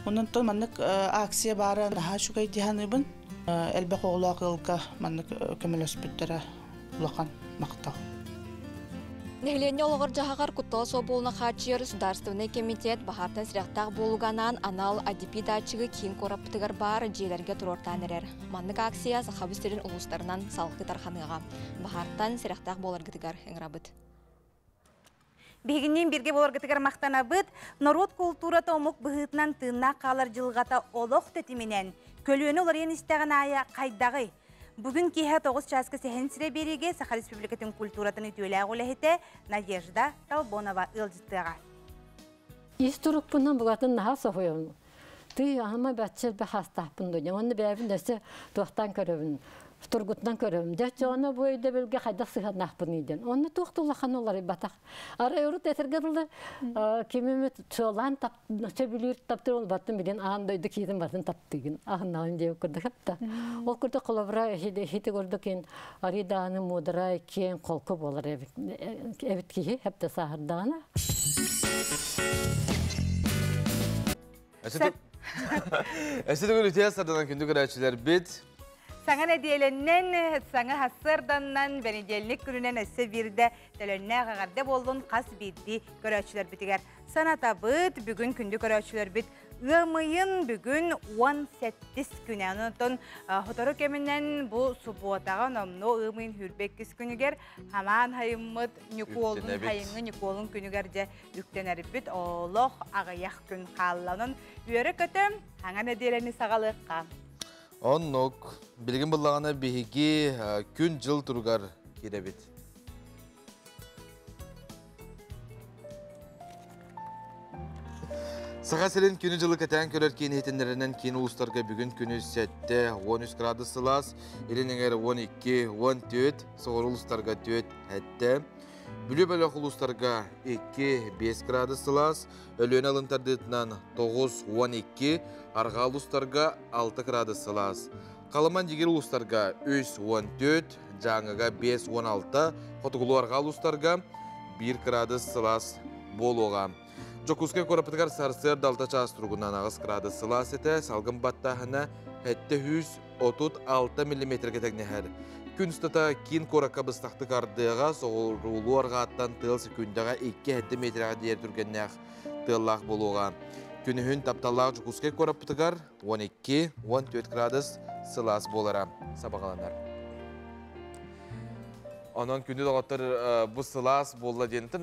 Онон маннык акция баара наһаа үчүгэй дии саныыбын. Элбэх оҕолоох ыалга маннык көмөлөспүттэрэ улахан махтал. Нэһилиэнньэ олоҕор-дьаһаҕар куттала суох буолууну хааччыйар Судаарыстыбаннай кэмитиэт баһаартан сэрэхтээх буолууга анаан анал АДП датчигы киин куораппытыгар баар дьиэлэргэ туруортаан эрэр. Маннык акция Сахабыт сирин улуустарынан салгыы тарҕаныаҕа. Баһаартан сэрэхтээх буоларгытыгар ыҥырабыт. Биһигинниин бииргэ буоларгытыгар махтанабыт. Норуот култуурата омук быһыытынан тыыннаах хаалар дьылҕата олох тэтиминэн, көлүөнэ уларыйан истэҕин аайы хайдаҕый? Бүгүн киэһэ 9 чааска Сэһэн сирэ биэриигэ Саха Республикатын культуратын үтүөлээх үлэһитэ Надежда Толбонова ыалдьыттыаҕа. Ис турукпунан бугатын наһаа соһуйабын. Тый аһыма бачча бахастаахпын дуо. Онно бэйэбин өссө туохтан көрөбүн. Тургутунан көрөбүн. Дьэ онно бу өйдөбүлгэ хайдах сыһыаннаахпыный диэн. Онно туох да улахан уларыйбатах. Арай урут этэргэ дылы кимимит чуолаан сөбүлүүр таптыыр баттын билин аан дойду киитин батын таптыгын аһыннаҕын диэ курдук хапта. Ол курдук холобура хити курдук ин аридааны муударай киэн холку буолар эбит киһи хепте сааһырдаҕына. Эссе төгүл үтүө сарданан күндү көрөөччүлэрбит. Саҥа нэдиэлэннэн, саҥа сарсыарданнан, бэнидиэлник күнүнэн өссө биирдэ төлөннөөх эҕэрдэ буоллун хас биирдии көрөөччүлэрбитигэр. Санатабыт, бүгүн күндү көрөөччүлэрбит ыам ыйын бүгүн 18 күнэ. Онон сотору кэминэн бу субуотаҕа номнуо ыам ыйын 22 күнүгэр хамаан хайыммыт Ньукуолун хайыҥҥы Ньукуолун күнүгэр дьэ үктэнэрбит олох аҕыйах күн хаалла. Онон үөрэ-көтө саҥа нэдиэлэни саҕалыахха. Оннук. Билигин буллаҕына биһиги күн-дьыл туругар киирэбит. Саха сирин күнү-дьылы кэтээн көрөр киин иһитиннэринэн киин улуустарга бүгүн күнүс 7-13 градус сылаас, илин эҥэр 12-14, соҕуруу улуустарга 4-7. Бүлүү бөлөх улуустарга 2-5 градус сылаас, Өлүөнэ алын тардыытынан 9-12, арҕаа улуустарга 6 градус сылаас. Халыман Дьигир улуустарга 3-14, Дьааҥыга 5-16, хотугулуу арҕаа улуустарга 1 градус сылаас буолуоҕа. Дьокуускай куораппытыгар сарсыарда 6 чаас туругунан 8 градус сылаас этэ, салгын баттааһына 736 миллиметргэ тэҥнэһэр. Күн устата киин куоракка быстахтык ардыаҕа, соҕуруулуу арҕааттан тыал секүндэҕэ 2-7 метрэҕэ диэри түргэннээх тыаллаах буолуоҕа. Күнүһүн тапталлаах Дьокуускай куораппытыгар 12-14 градус сылаас буолара сабаҕаланар. Онон күндү доҕоттор бу сылаас буолла диэнтэн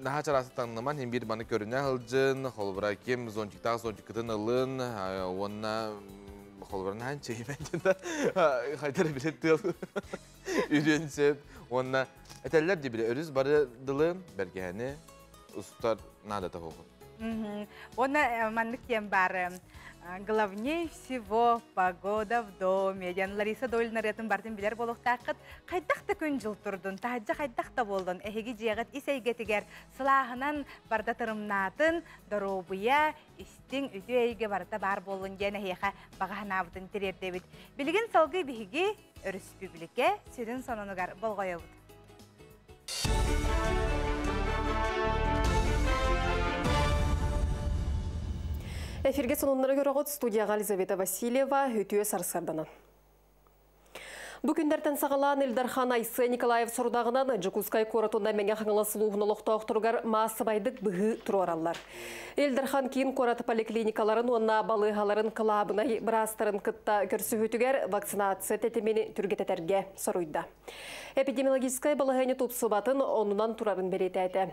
наһаа чараасы таҥныман иһин биир маны көрүнэ сылдьын, холобура ким зонтиктаах зонтиккытын ылын уонна холобура наһаа чэйимэн диэн хайдар билет тыал үрүөн сөп уонна этэллэр дии били өрүс бары дылы бэргэһэни устар наадата суох. Уонна маннык диэн баар главней всего погода в доме диэн Лариса Долина ырыатын барытын билэр буолуохтааххыт. Хайдах да күн дьыл турдун, таһырдьа хайдах да буоллун, эһиги дьиэҕит ис эйгэтигэр сылааһынан барда тырымнаатын, доруобуйа, истиҥ, үтүө эйгэ барыта баар буоллун диэн эһиэхэ баҕа санаабытын тириэрдэбит. Билигин салгыы биһиги өрөспүүбүлүкэ сүрүн сонунугар болҕойобут. Эфирге сонуннары көрөҕүт студияға Елизавета Васильева үтүө сарсыарданан. Бу күндэртэн саҕалаан Ил Дархан Айсен Николаев сорудаҕынан Дьокуускай куорат уонна Мэҥэ Хаҥалас улууһун олохтоохторугар маассабайдык быһыы туруораллар. Ил Дархан киин куорат поликлиникаларын уонна балыыһаларын кылаабынай быраастарын кытта көрсүһүүтүгэр вакцинация тэтимин түргэтэтэргэ соруйда. Эпидемиологическай балаһыанньа тупсубатын оннунан турарын бэлиэтээтэ.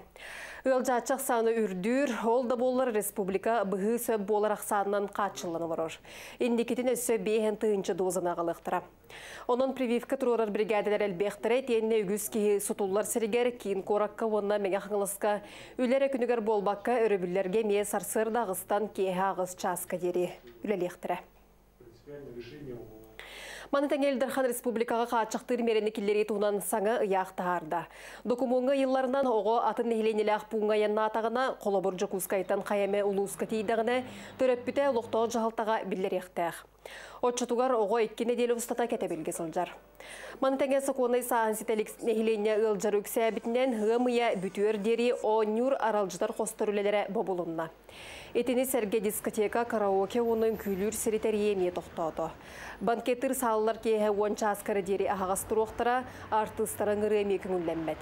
Ыалдьааччы ахсаана үрдүүр, ол да буоллар республика быһыы сөп буолар ахсаанынан хааччыллан олорор. Инникитин өссө 5 тыһыынча дозаны аҕалыахтара. Онон прививка туруорар бригадалар элбиэхтэрэ итиэннэ үгүс киһи сутуллар сиригэр киин куоракка уонна Мэҥэ Хаҥаласка үлэ эрэ күнүгэр буолбакка өрөбүллэргэ эмиэ сарсыарда аҕыстан киэһэ аҕыс чааска диэри үлэлиэхтэрэ. Маны тэҥэ Ил Дархан республикаҕа хааччахтыыр миэрэни киллэрии туһунан саҥа ыйаах таһаарда. Докумуоҥҥа ыйылларынан оҕо атын нэһилиэнньэлээх пууҥҥа айаннаатаҕына, холобур Дьокуускайтан хайа эмэ улууска тиийдэҕинэ, төрөппүтэ олохтоох дьаһалтаҕа биллэриэхтээх. Оччотугар оҕо икки нэдиэлэ устата кэтэбилгэ сылдьар. Маны тэҥэ сокуоннай сааһын ситэ илик нэһилиэнньэ ыалдьар үксээбитинэн ыам ыйа бүтүөр диэри оонньуур аралдьытар хостор үлэлэрэ бобулунна. Итини сэргэ дискотека, караоке уонна үҥкүүлүүр сири тэрийии эмиэ тохтоото. Банкеттыыр саалалар киэһэ уон чааска эрэ диэри аһаҕас туруохтара, артыыстара ыҥырыы эмиэ көҥүллэммэт.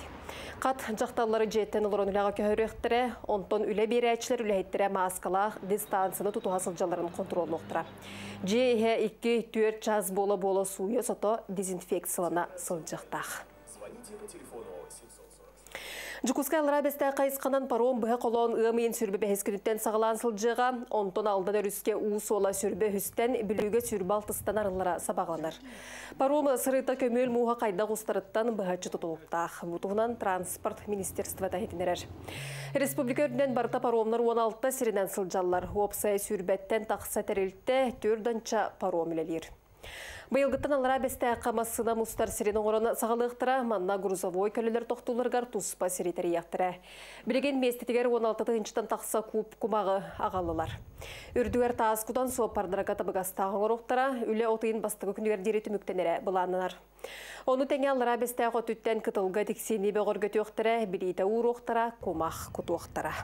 Хат дьахталлары дьиэттэн олорон үлэҕэ көһөрүөхтэрэ, онтон үлэ биэрээччилэр үлэһиттэрэ мааскалаах дистанцияны тутуһа сылдьалларын хонтуруоллуохтара. Дьиэ иһэ 2-4 чаас буола-буола сууйа-сото дезинфекциялана сылдьыахтаах. Жукускай аллара бестә қайысқанан паром бұға қолон ымыйын сүрбі бәхес күніттен сағылан сылжыға, онтон алдан өріске у сола сүрбі хүстен бүліге сүрбі алтыстан арылара сабағланар. Паром сырыта көмөл муға қайда құстарыттан бұғачы тұтылықтақ. Бұтуғынан транспорт министерство тәхетінерер. Республика өрінен барта паромнар 16 сиренен сылжалар. Опсай сүрбәттен тақса тәрелтте төрданча паром үлелер. Быйылгыттан алара бесте қамасына мустар сирен оңырын сағалықтыра, манна грузовой көлілер тоқтулыргар туспа сиретері яқтыра. Білеген местетігер 16 тығынчытан тақса куп кумағы ағалылар. Үрдігер таас кудан суаппардырага табығастағы оңыроқтыра, үлі отыйын бастығы күнігер дере түміктенері бұланынар. Оны тәңе алара бесте қотүттен кытылға тіксені беғырғы төқтірі, білейті ұроқтыра, кумақ кутуқтыра.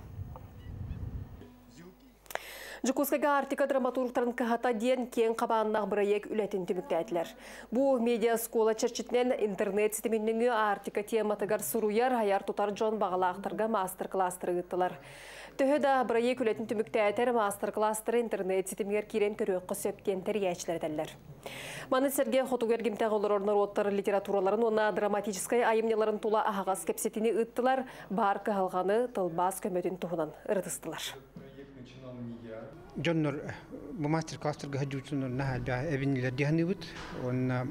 Жукускайга Артика драматургтарын кахата диен кен қабаннақ проект үләтін түміктәділер. Бу медиа скола черчетінен интернет ситиминніңі Артика тематыгар суруяр хаяр тутар Джон бағалақтарға мастер-класстыры ыттылар. Төһө да проект үләтін түміктәтер мастер-класстыры интернет ситимгер кирен көрі қосөптен тәриячлер. Маны Сергей Хотугер гимтәг олар народтар литератураларын она драматическай айымняларын тула ағағас кепсетini ыттылар, бар кахалғаны тылбас көмөтін туһунан ырытыстылар. Дьоннор бу мастер-класстарга хаджуутунор наха эбинилер диһаныбыт. Онна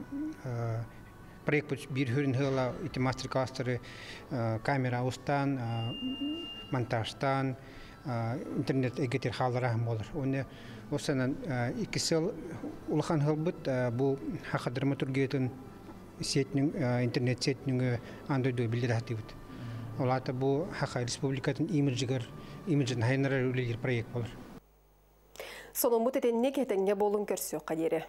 проект бир хүрүн хыла ити мастер-класстары камера устан, монтажтан, интернет эгетер халарахым болар. Оны осанан икки сыл улахан хылбыт бу хаха драматургиятын сетнин интернет сетнин андойду билдир хатыбыт. Олата бу хаха республикатын имиджигер имиджин хайнарар үлелер проект болар. Сонун тетенне кетенге болун көрсө кадери.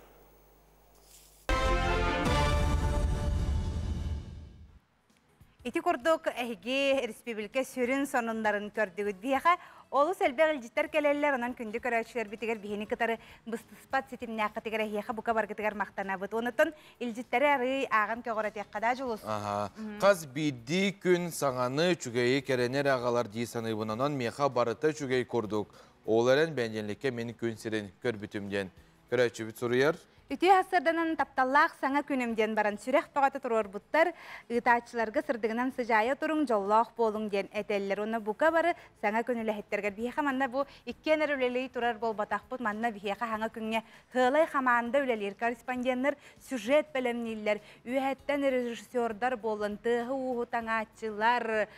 Ити курдук эһиги республика сүрүн сонуннарын көрдүгүт биэхэ олус элбэх илдьиттэр кэлэллэр онон күндү көрөөчүлэр битигэр биһини кытары быстыспат ситимнээххитигэр эһиэхэ бука баргытыгар махтанабыт онутун илдьиттэри арый ааҕан көҕөрөтиэххэ даа Дьулус. Аха. Хас биирдии күн саҥаны үчүгэйи кэрэнэр аҕалар дии саныыбын, онон миэхэ барыта үчүгэй курдук. Ол эрэн бэнидиэнньиккэ мин күн сирин көрбүтүм диэн көрөөччүбүт суруйар. Үтүө сарсыарданан тапталлаах саҥа күнүм диэн баран сүрэх бөҕөтө туруорбуттар, ыытааччыларга сырдыгынан сыдьаайа туруҥ, дьоллоох буолуҥ диэн этэллэр. Уонна бука бары саҥа күн үлэһиттэргэр биһиэхэ манна бу иккиэн эрэ үлэлии турар буолбатахпыт, манна биһиэхэ саҥа күҥҥэ сыалай хамаанда үлэлиир, корреспонденнар сюжет бэлэмнииллэр, үөһэттэн режиссердар буолан, тыаһы-ууһу таҥааччылар,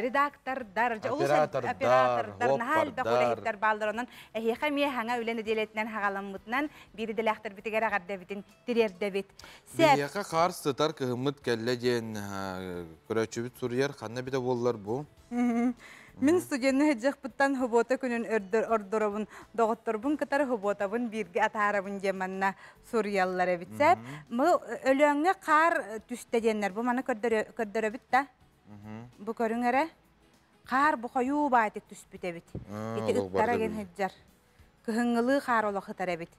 редактордар, Оператордар, оператордар, наһаа элбэх оппардар. үлэһиттэр бааллар. Онон эһиэхэ эмиэ саҥа үлэ нэдиэлэтинэн хаҕаламмытынан биир идэлээхтэр битигэр эҕэрдэбитин тириэрдэбит. Сеп. Биһиэхэ хаар сытар кыһыммыт кэллэ диэн көрөөччүбүт суруйар, ханна битэ буоллар бу? Мин студенны сылдьыахпыттан субуота күнүн өрдөр ордоробун, доҕотторбун кытары субуотабын бииргэ атаарабын диэн манна суруйаллар эбит. Сеп. Мы Өлөөҥҥө хаар түстэ диэннэр, бу маны көрдөрөбүт да. Бу көрүҥ эрэ. Хаар бу хойуу баатык түспүт эбит. Ити Олох ыттара барда ген бит. сылдьар. Кыһыҥҥылыы хаар олох ытар эбит.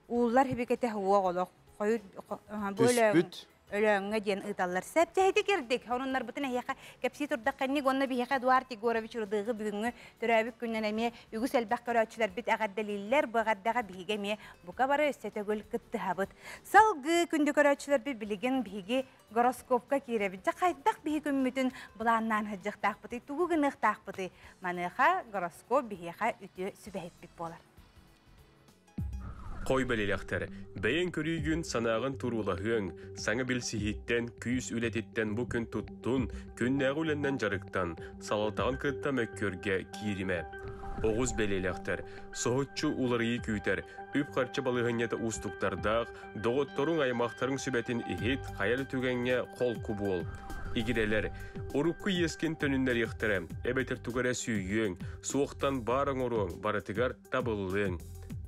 Ууллар хибикете хуох олох. Хойут бу Түспүт. Өлөөҥҥө диэн ыыталлар. Сеп тэһити кирдик. Онуннар бытын эһиэхэ кэпсии турдахханньык онно биһиэхэ Эдуард Егорович Рудыгы бүгүҥҥү төрөөбүт күннэн эмиэ үгүс элбэх көрөөччүлэрбит эҕэрдэлииллэр, бу эҕэрдэҕэ биһиги эмиэ бука бары өссө төгүл кыттыһабыт. Салгыы күндү көрөөччүлэрбит билигин биһиги гороскопка киирэбит. Дьэ хайдах биһи күммүтүн былааннаан сылдьыахтаахпытый, тугу гыныахтаахпытый? Маныаха гороскоп биһиэхэ үтүө сүбэһиппит буолар. Қой бәлеләқтер, бәйін көрүйгін санағын турулаһыаң, саҥа билсиһииттэн, күүс үлэтиттэн бу күн туттун, күннээҕи үлэннэн дьарыктан, салалтаҕын кытта мөккүөргэ кииримэ. Оҕус бэлиэлээхтэр, соһуччу уларыйыы күүтэр, үп-харчы балыһынньата уустуктардаах, доҕотторуҥ аймахтарыҥ сүбэтин иһит, хайа түгэҥҥэ холку буол. Игирэлэр, урукку иэскин төнүннэриэхтэрэ, эбэтэр тугу эрэ сүүйүөҥ, суохтан баар оҥоруоҥ, барытыгар табыллыаҥ.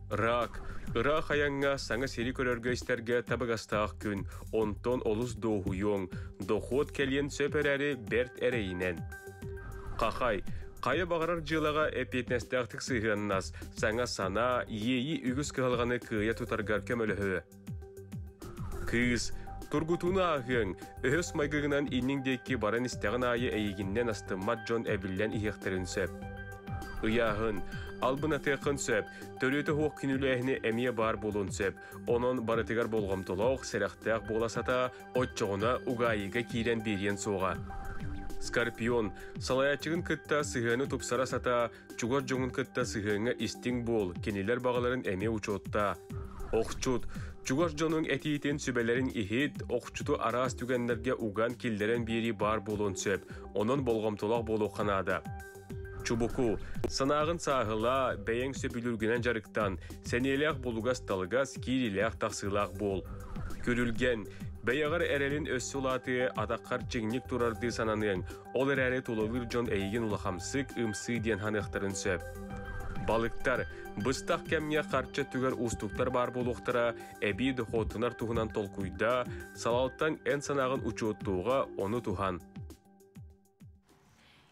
Рак, ыраах айаҥҥа саҥа сири көрөргө истэргэ табыгастаах күн, онтон олус дуоһуйуоҥ, дохуот кэлиэн сөп эрээри бэрт эрэйинэн. Хахай, хайа баҕарар дьыалаҕа эппиэтинэстээхтик сыһыаннас, саҥа санаа, иэйии үгүс кыһалҕаны кыайа тутаргар көмөлөһүө. Кыыс, тургутууну ааһыаҥ, өһөс майгыгынан инниҥ диэки баран истэҕин аайы эйигиннэн астыммат дьон эбиллэн иһиэхтэрин сөп. Ыйааһын, албынатыаххын сөп, төрүөтэ суох күнүүлээһини эмиэ баар буолуон сөп. Онон барытыгар болҕомтолоох, сэрэхтээх буола сатаа, оччоҕуна угаайыга киирэн биэриэн суоҕа. Скорпион, салайааччыгын кытта сыһыаны тупсара сатаа, чугас дьоҥун кытта сыһыаҥҥа истиҥ буол, кинилэр баҕаларын эмиэ учуоттаа. Охчут, чугас дьонуҥ этиитин, сүбэлэрин иһит, охчуту араас түгэннэргэ уган киллэрэн биэрии баар буолуон сөп, онон болҕомтолоох буолуохха наада. Чубуку, санааҕын сааһылаа, бэйэҥ сөбүлүүргүнэн дьарыктан, сэниэлээх булугас-талыгас, киириилээх-тахсыылаах буол. Күрүлгэн, бэйэҕэр эрэлин өссө улаатыа, атаххар чиҥник турардыы сананыаҥ, ол эрээри тулалыыр дьон эйигин улахамсык, ымсыы диэн саныахтарын сөп. Балыктар, быстах кэмҥэ харчы өттүгэр уустуктар баар буолуохтара, эбии дохуоттанар туһунан толкуйдаа, салалтаҥ эн санааҕын учуоттууга, ону туһан.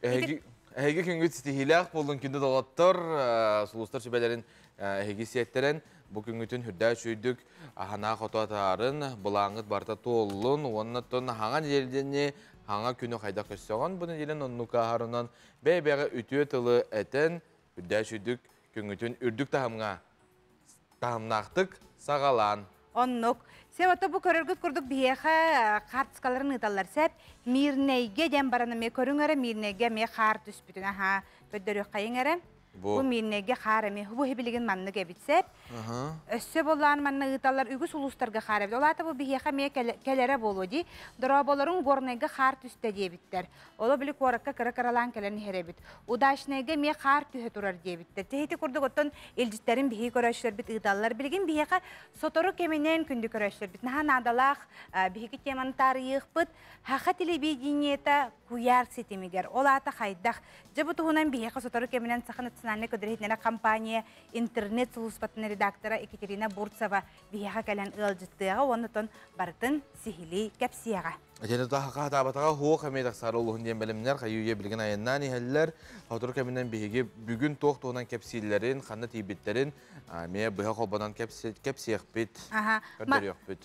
Эһиги эһиги күнгүт ситиһиилээх буоллун күндү доҕоттор, сулустар сүбэлэрин эһиги сиэттэрэн бу күҥҥүтүн үрдээ үчүйдүк аһанаа хото атаарын, былааҥҥыт барыта туоллун уонна тон хаҥа нэдиэлэни хаҥа күнү хайдах көрсөҕөн бу нэдиэлэн оннук ааһарынан бэйэ-бэйэҕэ үтүө тылы этэн үрдээ үчүйдүк күҥҥүтүн үрдүк таһымҥа таһымнаахтык саҕалаан. Оннук. Сеп ото бу көрөргүт курдук биһиэхэ хаартыскаларын ыыталлар сеп. Мирнэйгэ диэн баран эмиэ көрүҥ эрэ Мирнэйгэ эмиэ хаар түспүтүн аха көрдөрүөххэйиҥ эрэ. Бу Мирнэйгэ хаар эмиэ бу билигин маннык эбит сеп. Өссө боллаан манна ыыталлар үгүс улуустарга хаар эбит. Ол аата бу биһиэхэ эмиэ кэлэрэ буолуо дии. Дорооболорун Горнайга хаар түстэ диэбиттэр. Оло били куоракка кыра-кыралаан кэлэн иһэр эбит. Удачнайга эмиэ хаар түһэ турар диэбиттэр. Тэһити курдук оттон илдьиттэрин биһиги көрөөччүлэрбит ыыталлар. Билигин биһиэхэ сотору кэминэн күндү көрөөччүлэрбит наһаа наадалаах биһиги теманы таарыйыахпыт. Хаха телевидениета куйаар ситимигэр. Ол аата хайдах? Дьэ бу туһунан биһиэхэ сотору кэминэн Саха национальнай көдөрүһүтүнэрэ компания интернет сулууспатын редактора Екатерина Бурцева биһиэхэ кэлэн ыалдьыттыаҕа уонна тон барытын сиһилии кэпсиэҕэ. Итини хаһаатаабатаҕа хуох эмиэ тахсаары олуһун диэн бэлэмнэр хайыы-үйэ билигин айаннаан иһэллэр. Сотору кэминэн биһиги бүгүн туох туһунан кэпсииллэрин, ханна тиийбиттэрин эмиэ быһа холбонон кэпсиэхпит, көрдөрүөхпүт.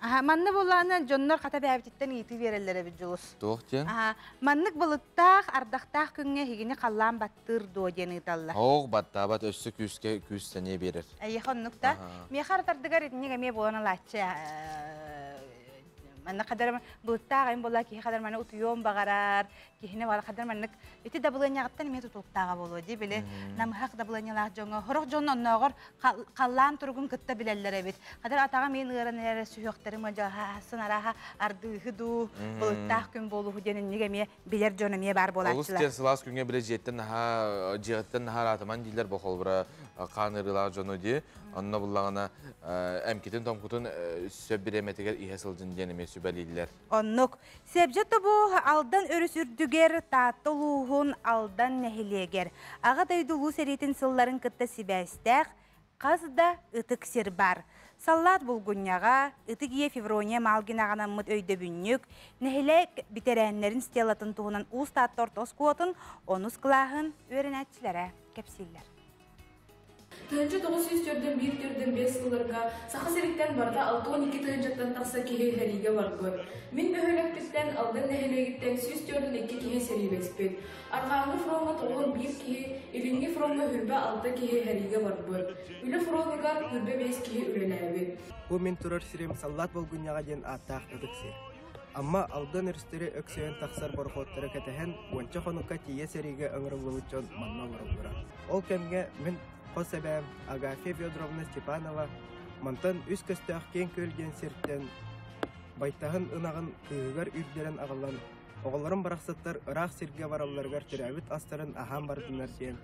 Аха, манна буоллаҕына дьоннор хата бэйэбититтэн ыйытыы биэрэллэр эбит Дьулус. Туох диэн? Аха, маннык былыттаах, ардахтаах күҥҥэ эһигини халлаан баттыыр дуо диэн ыыталлар. Оох баттаабат өссө күүскэ күүс сэниэ биэрэр. Эйиэхэ оннук да. Миэхэ ардардыгар итинник эмиэ буолан ылааччы манна хадар былыттаах айын буолла киһи хадар маны утуйуон баҕарар киһини баҕар хадар маннык ити дабылыанньаҕыттан эмиэ тутулуктааҕа буолуо дии били намыһах дабылыанньалаах дьоҥҥо сорох дьон оннооҕор халлаан туругун кытта билэллэр эбит хадар атаҕа миин ыаран эрэ сүһүөхтэрим ыалдьаһасын арааһа ардыыһы дуу былыттаах күн буолуһу диэн инник эмиэ билэр дьон эмиэ баар буолааччылар. Олус диэн сылаас күҥҥэ билэ дьиэттэн наһаа дьиэҕиттэн наһаа араатыман дииллэр бу холобура хаан ыарыылаах дьону дии. Онно буллаҕына эмкитин томкутун сөп бириэмэтигэр иһэ сылдьын диэн эмиэ сүбэлииллэр. Оннук. Сэбдьэ тобу Алдан өрүс үрдүгэр Таатта улууһун Алдан нэһилиэгэр Аҕа дойду Улуу сэриитин сылларын кытта сибээстээх хас да ытык сир баар. Саллаат булгунньаҕа, Ытык Ийэ Феврония Малгинаҕа анаммыт өйдөбүнньүк, нэһилиэк бэтэрээннэрин стелатын туһунан Уус Таатта орто оскуолатын онус кылааһын үөрэнээччилэрэ кэпсииллэр. 1941-45 сылларга Саха сириттэн барыта 62 тыһыынчаттан тахса киһи сэриигэ барбыт. Мин бөһүөлэкпиттэн Алдан нэһилиэгиттэн 142 киһи сэриилэспит. Арҕааҥҥы фроҥҥа 91 киһи, Илиҥҥи фроҥҥа 26 киһи сэриигэ барбыт. Үлэ фронугар 25 киһи үлэлээбит. Бу мин турар сирим Саллаат Булгунньаҕа диэн ааттаах ытык сир. Амма Алдан өрүстэри өксөйөн тахсар борохуоттары кэтэһэн, уонча хонукка тиийэ сэриигэ ыҥырыллыбыт дьон манна олороллоро. Ол кэмҥэ мин хос эбээм Агафья Федоровна Степанова мантан үс көстөөх Киэҥ Күөл диэн сиртэн байтаһын ынаҕын кыыһыгар үүрдэрэн аҕалан, оҕолорум барахсаттар ыраах сиргэ баралларыгар төрөөбүт астарын аһаан бардыннар диэн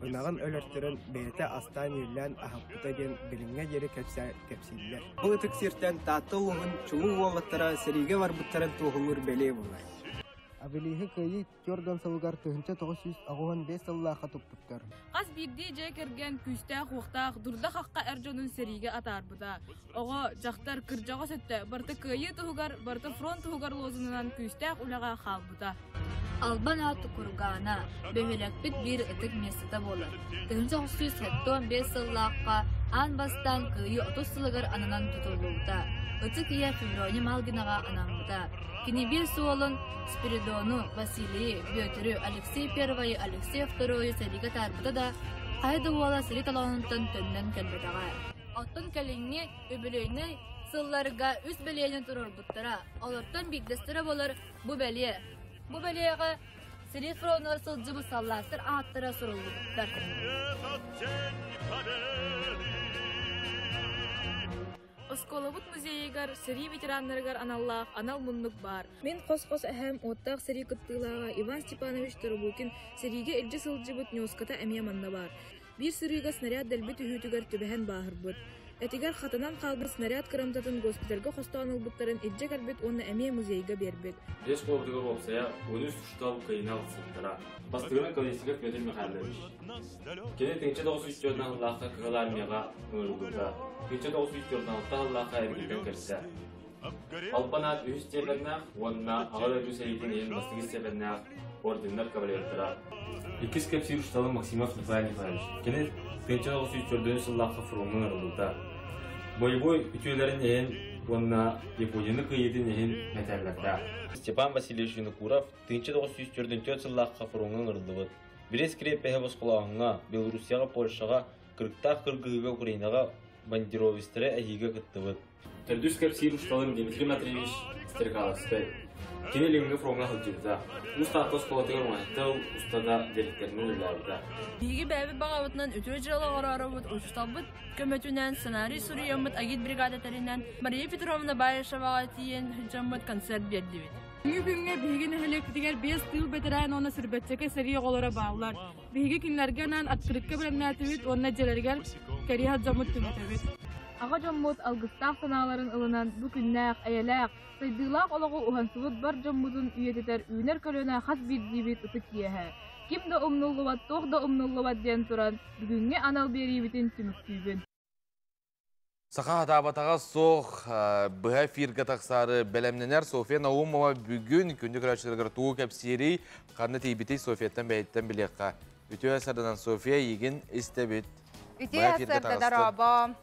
ынаҕын өлөртөрөн бэйэтэ астаан-үөллээн аһаппыта диэн билиҥҥэ диэри кэпсииллэр. Бу ытык сиртэн Таатта улууһун чулуу уолаттара сэриигэ барбыттарын туоһулуур бэлиэ буолар. Обелиһы Кыайыы түөрт сылыгар 1985 сыллаахха туппуттар. Хас биирдии дьиэ кэргэн күүстээх-уохтаах, дурда-хахха эр дьонун сэриигэ атаарбыта. Оҕо, дьахтар, кырдьаҕас өттө барыта кыайыы туһугар, барыта фронт туһугар лозунунан күүстээх үлэҕэ хаалбыта. Албан аат Кургаана бөһүөлэкпит биир ытык миэстэтэ буолар. 1975 сыллаахха аан бастаан Кыайыы 30 сылыгар ананан тутуллубута. Ытык ийэ Феврония Малгинаҕа анаммыта. Кини биир суолун Спиридону, Василийы, Бүөтүрү, Алексей Первайы, Алексей Второйу сэриигэ атаарбыта да, хайа да уола сэрии толоонуттан төннөн кэлбэтэҕэ. Оттон кэлиҥҥи үбүлүөйнэй сылларга үс бэлиэни туруорбуттара. Олортон биирдэстэрэ буолар бу бэлиэ. Бу бэлиэҕэ сэрии фронугар сылдьыбыт саллааттар ааттара суруллубуттар. Оскуолабыт музейыгар сэрии ветераннарыгар аналлаах анал муннук баар. Мин хос-хос эһээм уоттаах сэрии кыттыылааҕа Иван Степанович Тарабукин сэриигэ илдьэ сылдьыбыт ньуоската эмиэ манна баар. Биир сырыыга снаряд дэлби түһүүтүгэр түбэһэн бааһырбыт. Этигэр хатанан хаалбыт снаряд кырамтатын госпитальга хостоон ылбыттарын илдьэ кэлбит уонна эмиэ музейга биэрбит. Дьиэ школатыгар уопсайа 13 учуутал кыайыыны ылсыбыттара. Бастыгынан Колесников Петр Михайлович. Кини 1904 сыллаахха Кыһыл Армияҕа ыҥырыллыбыта. 1946 сыллаахха эргиллэн кэлбитэ. Албан аат үһүс степеннээх уонна Аҕа дойду сэриитин иһин бастакы степеннээх орденнар кавалердара. Иккис кэпсиир учууталым Максимов Николай Николаевич. Кини 1904 сыллаахха фроҥҥа ыҥырыллыбыта. Боевой үтүөлэрин иһин уонна Японияны кыайыытын иһин мэтээллэрдээх. Степан Васильевич Винокуров 1944 сыллаахха фроҥҥа ыҥырыллыбыт. Брест крепоһы босхолооһуҥҥа, Белоруссияҕа, Польшаҕа, кырыктаах кыргыһыыга Украинаҕа бандеровецтары эһиигэ кыттыбыт. Төрдүс кэпсиир учууталым Дмитрий Матвеевич Стрекаловскай. Кини Илиҥҥи фроҥҥа сылдьыбыта. Үс Таатта оскуолатыгар уҥаһыттал устата дириэктэринэн үлэлээбитэ. Биһиги бэйэбит баҕабытынан үтүө дьыала оҥороорубут учууталбыт көмөтүнэн сценарий суруйаммыт агитбригада тэринэн Мария Петровна Баишеваҕа тиийэн сылдьаммыт концерт биэрдибит. Бүгүҥҥү күҥҥэ биһиги нэһилиэкпитигэр биэс тыыл бэтэрээн уонна сирбэччэкэ сэрии оҕолоро бааллар. Биһиги кинилэргэ анаан открытка бэлэмнээтибит уонна дьиэлэригэр кэриэс дьоммут түҥэтэбит. Аҕа дьоммут алгыстаах санааларын ылынан бу күннээх, эйэлээх, сайдыылаах олоҕу уһансыбыт бар дьоммутун үйэтитэр үүнэр көлүөнэ хас биирдиибит ытык иэһэ. Ким да умнуллубат, туох да умнуллубат диэн туран, бүгүҥҥү анал биэриибитин түмүктүүбүн. Саха хатаабатаҕа суох быһа эфиргэ тахсаары бэлэмнэнэр Софья Наумова бүгүн күндү көрөөччүлэригэр тугу кэпсиирий, ханна тиийбитий Софьяттан бэйэттэн билиэххэ. Үтүө сарданан Софья эйигин истэбит. Үтүө сарда дорообо.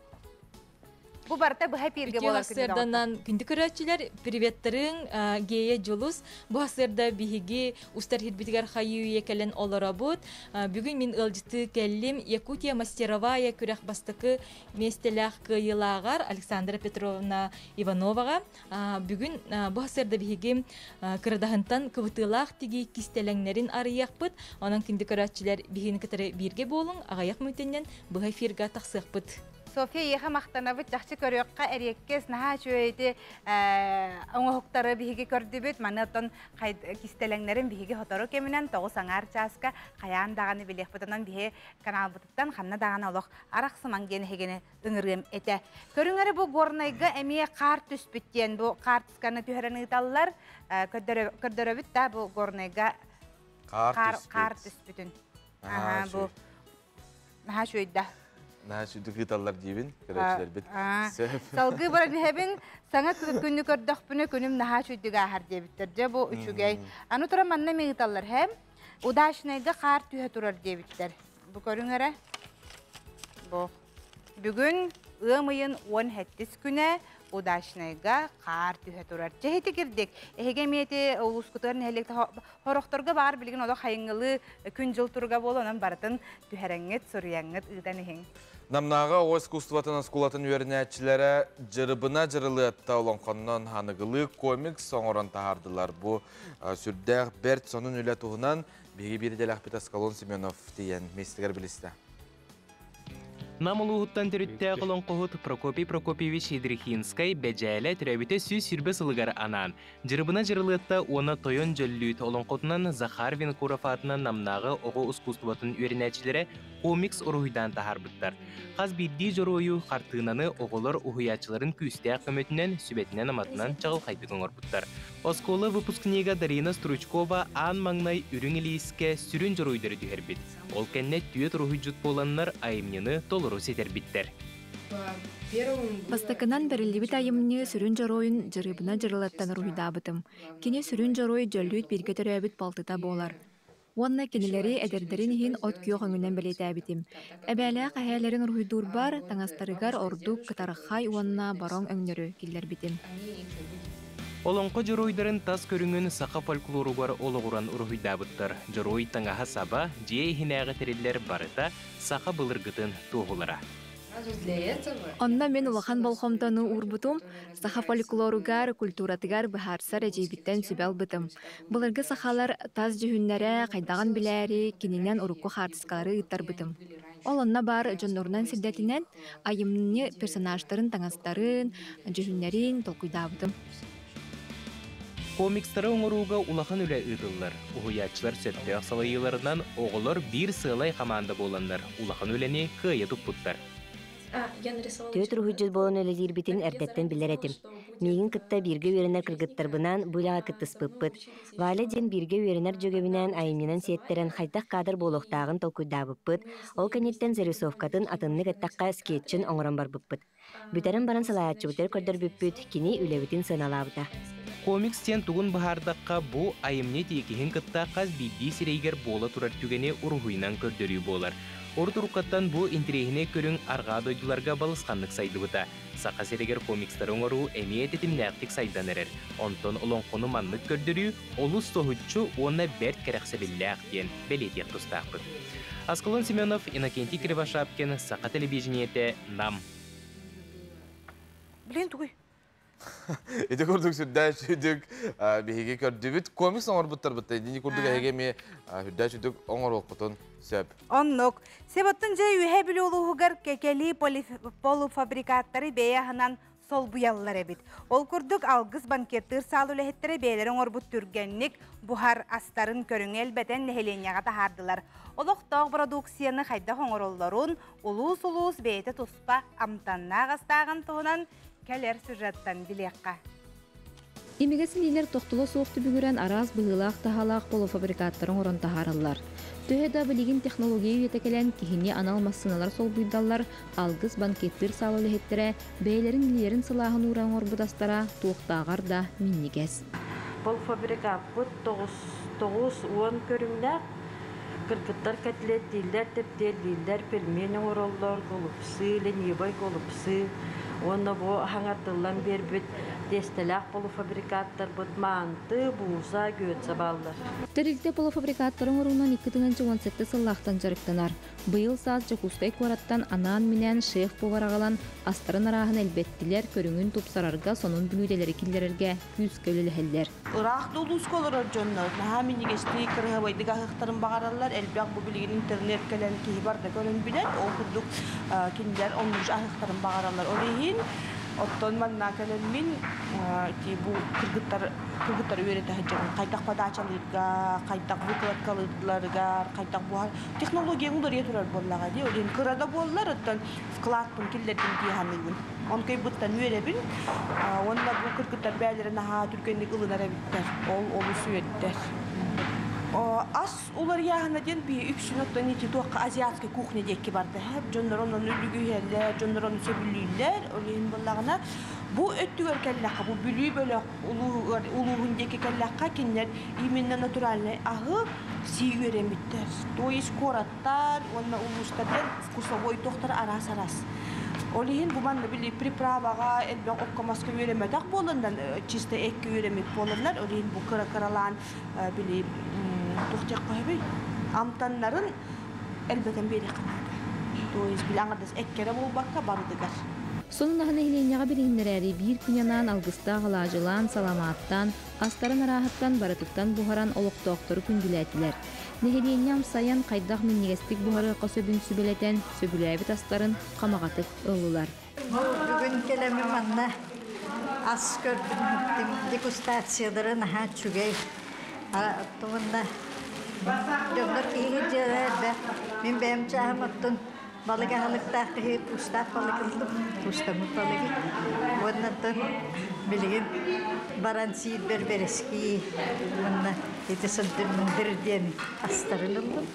Бу барыта быһа эфиргэ буолар Үтүө сарданан күндү көрөөччүлэр приветтериҥ Гея Дьулус бу сарда биһиги устар хирбитигэр хайыы-үйэ кэлэн олоробут. Бүгүн мин ыалдьытыы кэллим Якутия мастеровая күрэх бастакы миэстэлээх кыайыылааҕар Александра Петровна Ивановаҕа бүгүн бу сарда биһиги кырадаһынтан кыбытыылаах тигии кистэлэҥнэрин арыйыахпыт. Онон күндү көрөөччүлэр биһигини кытары бииргэ буолуҥ, аҕыйах мүнүүтэннэн быһа эфирга тахсыахпыт. Софья эйиэхэ махтанабыт, чахчы көрүөххэ эриэккэс, наһаа үчүгэй ити оҥоһуктары биһиги көрдүбүт. Маны оттон кистэлэҥнэрин биһиги сотору кэминэн тоҕус аҥаар чааска хайаан даҕаны билиэхпит. Онон биһи каналбытыттан ханна даҕаны олох арахсымаҥ диэн эһигини ыҥырыам этэ. Көрүҥ эрэ бу Горнайга эмиэ хаар түспүт диэн бу хаартысканы түһэрэн ыыталлар. Көрдөрөбүт да бу Горнайга хаар түспүтүн. Бу наһаа үчүгэй Наһаа үчүгдүк ыыталлар диибин, көрөөччүлэрбит. Сөп. Салгыы баран иһэбин, саҥа күнү көрдөхпүнэ күнүм наһаа үчүгдүк ааһар диэбиттэр. Дьэ бу үчүгэй. Аны туран манна эмиэ ыыталлар һэм. Удачнайга хаар түһэ турар диэбиттэр. Бу көрүҥ эрэ. Бу. Бүгүн ыам ыйын 17 күнэ Удачнайга хаар түһэ турар. Чэ ити кирдик. Эһиги эмиэ ити улуускутугар нэһилиэкте Хорохторго баар билигин олох хайыҥҥылыы күн-дьыл туруга буолан, онон барытын түһэрэҥҥит, суруйаҥҥыт ыытан иһиҥ. Намнааҕы оҕо искусствотын оскуолатын үөрэнээччилэрэ Дьырыбына Дьырылыатта олоҥхоннон аныгылыы комикс оҥорон таһаардылар. Бу сүрдээх бэрт сонун үлэ туһунан биһиги биир идэлээхпит Аскалон Семенов тиийэн миэстэтигэр билистэ. Нам улууһуттан төрүттээх олоҥхоһут Прокопий Прокопьевич Ядрихинскай Бэдьээлэ төрөөбүтэ 120 сылыгар анаан, Дьырыбына Дьырылыатта уонна Тойон Дьөллүүт олоҥхотунан Захар Винокуров аатынан Намнааҕы оҕо ускуустубатын үөрэнээччилэрэ комикс уруһуйдаан таһаарбыттар. Хас биирдии дьоруойу, хартыынаны оҕолор уһуйааччыларын күүстээх көмөтүнэн, сүбэтинэн-аматынан чаҕылхайдык оҥорбуттар. Оскуола выпускнига Дарина Стручкова аан маҥнай үрүҥ илиискэ сүрүн дьоруойдары түһэрбит. Ол кэннэ түөрт уруһуйдьут буоланнар айымньыны толору ситэрбиттэр. Бастакынан бэриллибит айымньы сүрүн дьоруойун Дьырыбына Дьырылаттан уруһуйдаабытым. Кини сүрүн дьоруой Дьөллүүт бииргэ төрөөбүт балтыта буолар. Уонна кинилэри эдэрдэрин иһин от күөх өҥүнэн бэлиэтээбитим. Эбээлээх эһээлэрин уруһуйдуурбар таҥастарыгар ордук кытархай уонна бороҥ өҥнөрү киллэрбитим. Олоҥхо дьоруойдарын тас көрүҥүн саха фольклоругар олоҕуран уруһуйдаабыттар. Дьоруой таҥаһа-саба, дьиэ иһинээҕи тэриллэр барыта саха былыргытын туоһулара. Онно мин улахан болҕомтону уурбутум, саха фольклоругар, культуратыгар быһаарсар эдьиийбиттэн сүбэ ылбытым. Былыргы сахалар тас дьүһүннэрэ хайдаҕын билээри, кининэн урукку хаартыскалары ыыттарбытым. Ол онно баар дьоннорунан сирдэтинэн, айымньы персонажтарын таҥастарын, дьүһүннэрин толкуйдаабытым. Комикстары оҥорууга улахан үлэ ыытыллар. Уһуйааччылар сөптөөх салайыыларынан оҕолор биир сыалай хамаанда буоланнар улахан үлэни кыайа туппуттар. Түөрт уруһуйдьут буолан үлэлиирбитин эрдэттэн билэр этим. Миигин кытта бииргэ үөрэнэр кыргыттарбынаан бу үлэҕэ кыттыспыппыт. Валя диэн бииргэ үөрэнэр дьүөгэбинээн айымньынан сиэттэрэн хайдах кадр буолуохтааҕын толкуйдаабыппыт, ол кэнниттэн зарисовкатын атыннык эттэххэ скетчин оҥорон барбыппыт. Бүтэрэн баран салайааччыбытыгар көрдөрбүппүт, кини үлэбитин сыаналаабыта. Комикс диэн тугун быһаардахха, бу айымньы тиэкиһин кытта хас биирдии сирэйигэр буола турар түгэни уруһуйунан көрдөрүү буолар. Урут уруккаттан бу интэриэһинэй көрүҥ арҕаа дойдуларга балысханнык сайдыбыта. Саха сиригэр комикстары оҥоруу эмиэ тэтимнээхтик сайдан эрэр. Онтон олоҥхону маннык көрдөрүү олус соһуччу уонна бэрт кэрэхсэбиллээх диэн бэлиэтиэх тустаахпыт. Аскалон Семенов, Иннокентий Кривошапкин, Саха телевидениетэ, Нам. Блин, тугуй? Ити курдук сүрдээх сүдүк биһиги көрдүбүт. Комикс оҥорбуттарбыт итини курдук эһиги эмиэ сүрдээх сүдүк оҥоруохпутун сөп. Оннук. Себоттун дьэ үһэ Бүлүү улууһугар кэкэлии полуфабрикаттары бэйэ аһынан солбуйаллар эбит. Ол курдук Алгыс банкеттыыр саал үлэһиттэрэ бэйэлэрэ оҥорбут түргэнник буһар астарын көрүҥэ элбэтэн нэһилиэнньэҕэ таһаардылар. Олохтоох бородууксуйаны хайдах оҥороллорун, улуус-улуус бэйэтэ туспа амтаннаах астааҕын туһунан кэлэр сюжеттан билиэххэ. Имигэс илиилэр тохтоло суох түбүгүрэн араас быһыылаах-таһаалаах полуфабрикаттары оҥорон таһаараллар. Төһө да билигин технология үйэтэ кэлэн киһини анал массыыналар солбуйдаллар, Алгыс банкеттыыр саала үлэһиттэрэ бэйэлэрин илиилэрин сылааһын уура оҥорбут астара туохтааҕар да минньигэс. Полуфабрикаппыт 90 көрүҥнээх. Кыргыттар котлеттииллэр, тэптиэллииллэр, пельмень оҥороллор, голубцы, ленивай голубцы уонна бу хаҥардыллан биэрбит тиэстэлээх полуфабрикаттарбыт маанты, бууза, гүөтсэ бааллар. Тэрилтэ полуфабрикаттары оҥоруунан 2017 сыллаахтан дьарыктанар. Быйыл саас Дьокуускай куораттан анаан-минээн шеф-повар аҕалан, астарын арааһын элбэттилэр, көрүҥүн тупсарарга, сонун бүлүүдэлэри киллэрэргэ күүскэ үлэлэһэллэр. Ыраах да улууска олорор дьоннор наһаа минньигэстик, кыраһыбайдык аһыахтарын баҕараллар. Элбэх бу билигин интернет кэлэн киһи барда көрөн билэр. Ол курдук кинилэр оннук аһыахтарын баҕараллар. Ол иһин оттон манна кэлэн мин бу кыргыттар кыргыттары үөрэтэ сылдьабын. Хайдах подачалыырга, хайдах выкладкалыылларыгар, хайдах буһар технологияҥ уларыйа турар буоллаҕа дии. Ол иһин кыра да буоллар, оттон вкладпын киллэрдим дии саныыбын. Он кыйбыттан үөрэбин. Уонна бу кыргыттар бэйэлэрэ наһаа түргэнник ылынар эбиттэр. Ол олус үөрдэр. Ас уларыйааһына диэн биһи үксүн оттон ити туохха азиатскай кухня диэки барда. Дьоннор онон үлүгүһэллэр, дьоннор ону сөбүлүүллэр. Ол иһин буоллаҕына, бу өттүгэр кэллэххэ, бу Бүлүү бөлөх улууһун диэки кэллэххэ, кинилэр именно натуральнай аһы сии үөрэммиттэр. То есть куораттар уонна улуустардан вкусовой туохтар араас-араас. Ол иһин бу манна били приправаҕа элбэх окко-маска үөрэммэтэх буоланнар, чисто эккэ үөрэммит буоланнар, ол иһин бу кыра-кыралаан били туох диэххэ сөбүй амтаннарын элбэтэн биэриэххэ наада. То есть били аҥардас эккэ эрэ буолбакка барытыгар. Сонун аһын нэһилиэнньэҕэ билиһиннэрээри биир күн анаан алгыстаах алаадьылаан, саламааттаан, астарын арааһыттан барытыттан буһаран олохтоохтору күндүлээтилэр. Нэһилиэнньэ амсайан, хайдах минньигэстик буһарыахха сөбүн сүбэлэтэн, сөбүлээбит астарын хамаҕатык ыллылар. Бүгүн кэлэммин манна ас көрдүм, дегустациялара наһаа үчүгэй. Оттон дьоннор киһи дьиэлэ элбэх. Мин бэйэм чааһым оттон балык аһылыктаах киһи туустаах балык ыллым, туустаммыт балыгы. Уонна билигин баран сиирбэр бэрэскии уонна ити сылдьар мындыр диэн астарын ыллым.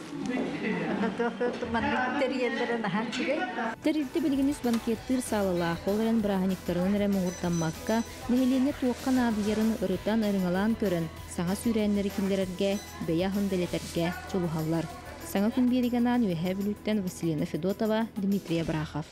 Онно туох маннык тэрийэллэрэ наһаа үчүгэй. Тэрилтэ билигин үс банкеттыыр саалалаах, ол эрэн бырааһынньыктарынан эрэ муҥурдаммакка, нэһилиэнньэ туохха наадыйарын ырытан, ырыҥалаан көрөн, саҥа сүүрээннэри киллэрэргэ, бэйэ аһын дэлэтэргэ дьулуһаллар. Саҥа күн биэригэ анаан Үөһээ Бүлүүттэн Василина Федотова, Дмитрий Абрахов.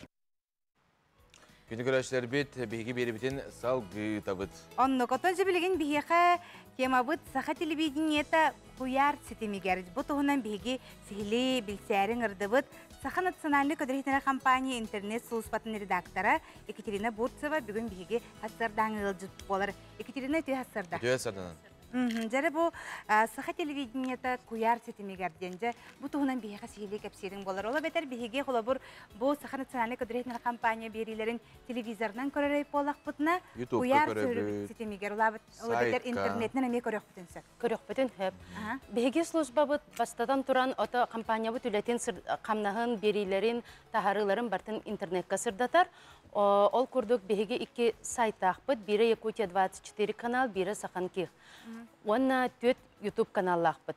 Күндү көрөөччүлэрбит, биһиги биэрибитин салгыытабыт. Оннук, отон же билигин биһиэхэ темабыт Саха телевидениета куйаар ситимигэр. Бу туһунан биһиги сиһилии билсээри ыҥырдыбыт. Саха национальнай көдөрүһүтүнэр компания интернет сулууспатын редактора Екатерина Бурцева бүгүн биһиги хассардааҥы ыалдьыт буолар. Екатерина, үтүө хассарда. Үтүө хассарданан. Дьэрэ бу саха телевидениета куйаар ситимигэр диэн дьэ бу туһунан биһиэхэ сиһилии кэпсиириҥ буолар. Ол эбэтэр биһиги холобур бу Саха национальнай көдөрүһүтүнэр компания биэриилэрин телевизорынан көрөр буоллахпытына куйаар ситимигэр улаабыт ол эбэтэр интернетинэн эмиэ көрүөхпүтүн сөп. Көрүөхпүтүн сөп. Биһиги службабыт бастатан туран ото компаниябыт үлэтин хамнаһын, биэриилэрин, таһаарыыларын бартын интернетка сырдатар. Ол курдук биһиги икки сайтаахпыт, биирэ Якутия 24 канал, биирэ Сахан Ких. Уонна түөрт YouTube каналлаахпыт.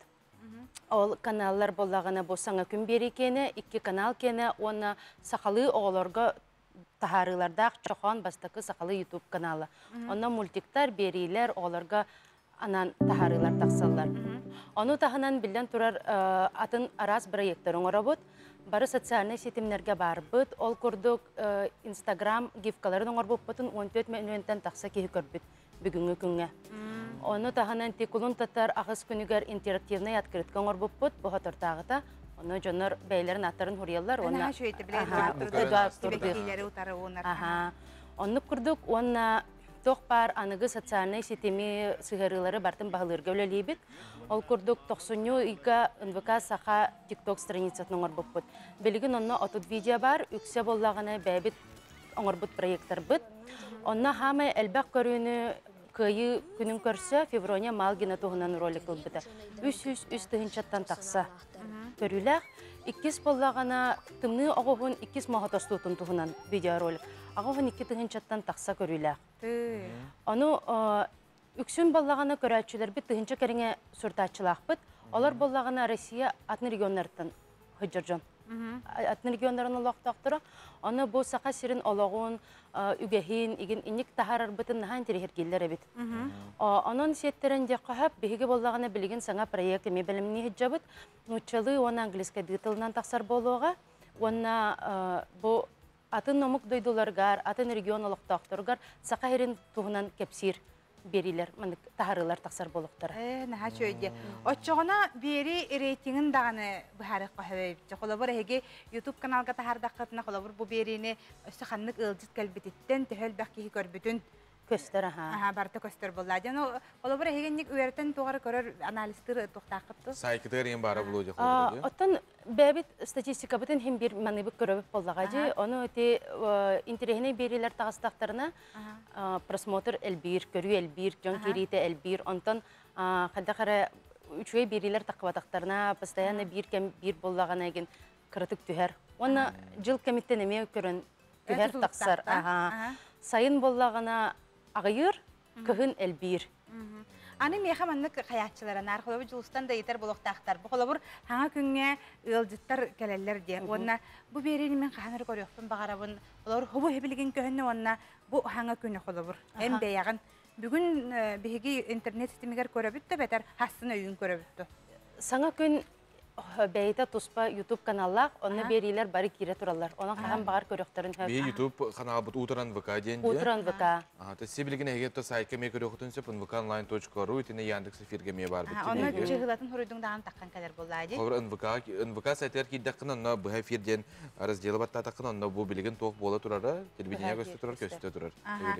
Ол каналлар боллаҕына бу саҥа күн биэрии киэнэ, икки канал киэнэ уонна сахалыы оҕолорго таһаарыылардаах Чохоон бастакы сахалыы YouTube канала. Онно мультиктар, биэриилэр оҕолорго анаан таһаарыылар тахсаллар. Ону таһынан биллэн турар атын араас проекттар оҥоробут. Бары социальнай ситимнэргэ баарбыт. Ол курдук Инстаграм гифкаларын оҥорбуппутун 14 мөлүйүөнтэн тахса киһи көрбүт бүгүҥҥү күҥҥэ. Ону таһынан Тикулун татар аҕыс күнүгэр интерактивнай открытка оҥорбуппут бу хотортааҕыта. Ону дьоннор бэйэлэрин аттарын хуруйаллар уонна Оннук курдук уонна туох баар аныгы социальнай ситими сыһыарыылары бартын баһылыырга үлэлиибит. Ол курдук тохсунньу ыйга НВК Саха TikTok страницатын оҥорбуппут. Билигин онно 30 видео бар, үксэ буоллаҕына бэйэбит оҥорбут проекттарбыт. Онно хаамай элбэх көрүүнү Кыайыы күнүн көрсө Феврония Малгина туһунан ролик ылбыта. 303 тыһыынчаттан тахса көрүүлээх. Иккис буоллаҕына тымныы оҕуһун иккис моһо тостуутун туһунан видеоролик. Аҕуһун икки тыһыынчаттан тахса көрүүлээх. Ону үксүн буоллаҕына көрөөччүлэрбит тыһыынча кэриҥэ сурутааччылаахпыт. Олор буоллаҕына Россия атын регионнарыттан сылдьар дьон. Атын регионнарын олохтоохторо. Ону бу Саха сирин олоҕун, үгэһин, игин инник таһаарарбытын наһаа интэриэһиргииллэр эбит. Онон сиэттэрэн диэххэ сөп, биһиги буоллаҕына билигин саҥа проект эмиэ бэлэмнии сылдьабыт. Нууччалыы уонна английскайдыы тылынан тахсар буолуоҕа. Уонна бу атын омук дойдуларыгар, атын регион олохтоохторугар Саха сирин туһунан кэпсиир биэриилэр, маннык таһаарыылар тахсар буолуохтара. Ээ, наһаа үчүгэй дии. Оччоҕуна биэрии рейтингин даҕаны быһаарыахха сөбөйбүччэ. Холобур, эһиги YouTube каналга таһаардаххытына, холобур, бу биэриини өссө ханнык ыалдьыт кэлбититтэн, төһө элбэх киһи көрбүтүн көстөр аха. Аха, барыта көстөр буолла. Дьон холобур, эһиги инник үөрэтэн туох эрэ көрөр, анализтыыр туохтааххыт дуо? Сайкытыгар иһин баара булуо дьэ холобур дии. Оттон бэйэбит статистикабытын иһин биир маныыбыт көрөбүт буоллаҕа дии. Ону ити интэриэһинэй биэриилэр таҕыстахтарына просмотр элбиир, көрүү элбиир, дьон киириитэ элбиир. Онтон хайдах эрэ үчүгэй биэриилэр таххыбатахтарына, постоянно биир кэм биир буоллаҕына игин кыратык түһэр. Уонна дьыл кэмиттэн эмиэ көрөн түһэр тахсар. Сайын буоллаҕына аҕыйыыр, кыһын элбиир. Аны миэхэ маннык хайааччылара наар холобур Дьулустан да ыйытар буолуохтаахтар. Бу холобур хаҥа күҥҥэ ыалдьыттар кэлэллэр диэн. Уонна бу биэриини мин хаһан эрэ көрүөхпүн баҕарабын. Холобур, хобу билигин көһүннэ уонна бу хаҥа күнү холобур. Эн бэйэҕин. Бүгүн биһиги интернет ситимигэр көрөбүт да бэтэр хассын өйүүн көрөбүт да. Саҥа күн бэйэтэ туспа YouTube каналлаах, онно биэриилэр бары киирэ тураллар. Онон хаһан баҕар көрүөхтэрин сөп. Биһи YouTube каналбыт Утран ВК диэн дии. Утран ВК. Ата сибилигин эһиги то сайтка эмиэ көрүөхүтүн сөп nvkonline.ru итини Яндекс эфирге эмиэ бар бит. Онно чыһылатын хоруйдуҥ даҕаны таххан кэлэр буоллаа дии. Холобур НВК НВК сайтыгар киирдэххинэ онно быһа эфир диэн разделы баттаатаххына онно бу билигин туох буола турара телевидение көстө турар көстө турар.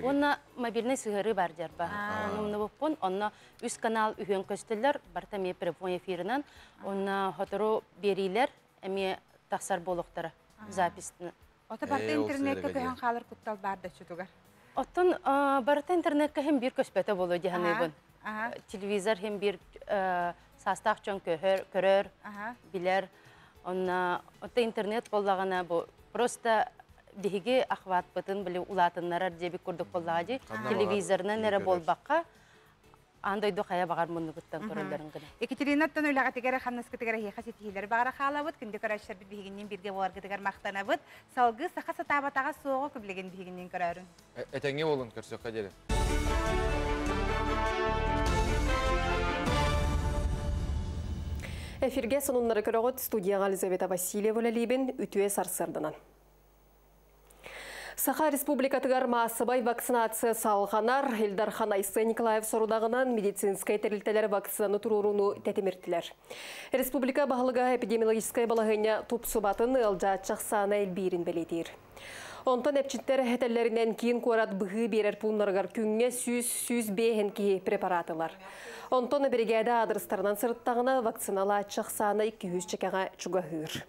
Уонна мобильнай сыһыарыы бар дьарба. Онно умнубуппун, онно үс канал үһүөн көстөллөр, барыта эмиэ прямой эфирынан. Онно сотору биэриилэр эмиэ тахсар буолуохтара запись. Ото барыта интернетке көһөн хаалар куттал баар да чутугар. Оттон барыта интернетке хем биир көспөтө болу дии саныыбын. Телевизор хем биир саастаах дьон көрөр, билэр. Онно отто интернет буоллаҕына бу просто биһиги охватпытын били улаатыннарар диэбит курдук буоллаҕа дии. Телевизорынан эрэ буолбакка аан дойду хайа баҕар муннугуттан көрөллөрүн гына. Екатеринаттан үлэҕитигэр хамнаскытыгар эһиэхэ ситиһиилэри баҕара хаалабыт. Күндү көрөөччүлэрбит биһигинниин бииргэ буоларгытыгар махтанабыт. Салгыы саха сатаабатаҕа суоҕу күбүлэгин биһигинниин көрөөрүҥ. Этэҥҥэ буолун, көрсүөххэ диэри. Эфиргэ сонуннары көрөҕүт студияҕа Елизавета Васильева үлэлиибин үтүө сарсыарданан. Саха Республикатыгар маассабай вакцинация салҕанар. Ил Дархан Айсен Николаев сорудагынан медицинскэй тэрилтэлэр вакцинаны туруорууну тэтимиртилэр. Республика баһылыга эпидемиологическай балаһыанньа тупсубатын, ыалдьааччы ахсаана элбиирин бэлиэтиир. Онтон эпчиттэр этэллэринэн киин куорат быһыы биэрэр пууннарыгар күҥҥэ 100-105 киһи препарат ылар. Онтон биригээдэ аадырыстарынан сырыттаҕына вакциналааччы ахсаана 200 чэкэҕэ чугаһыыр.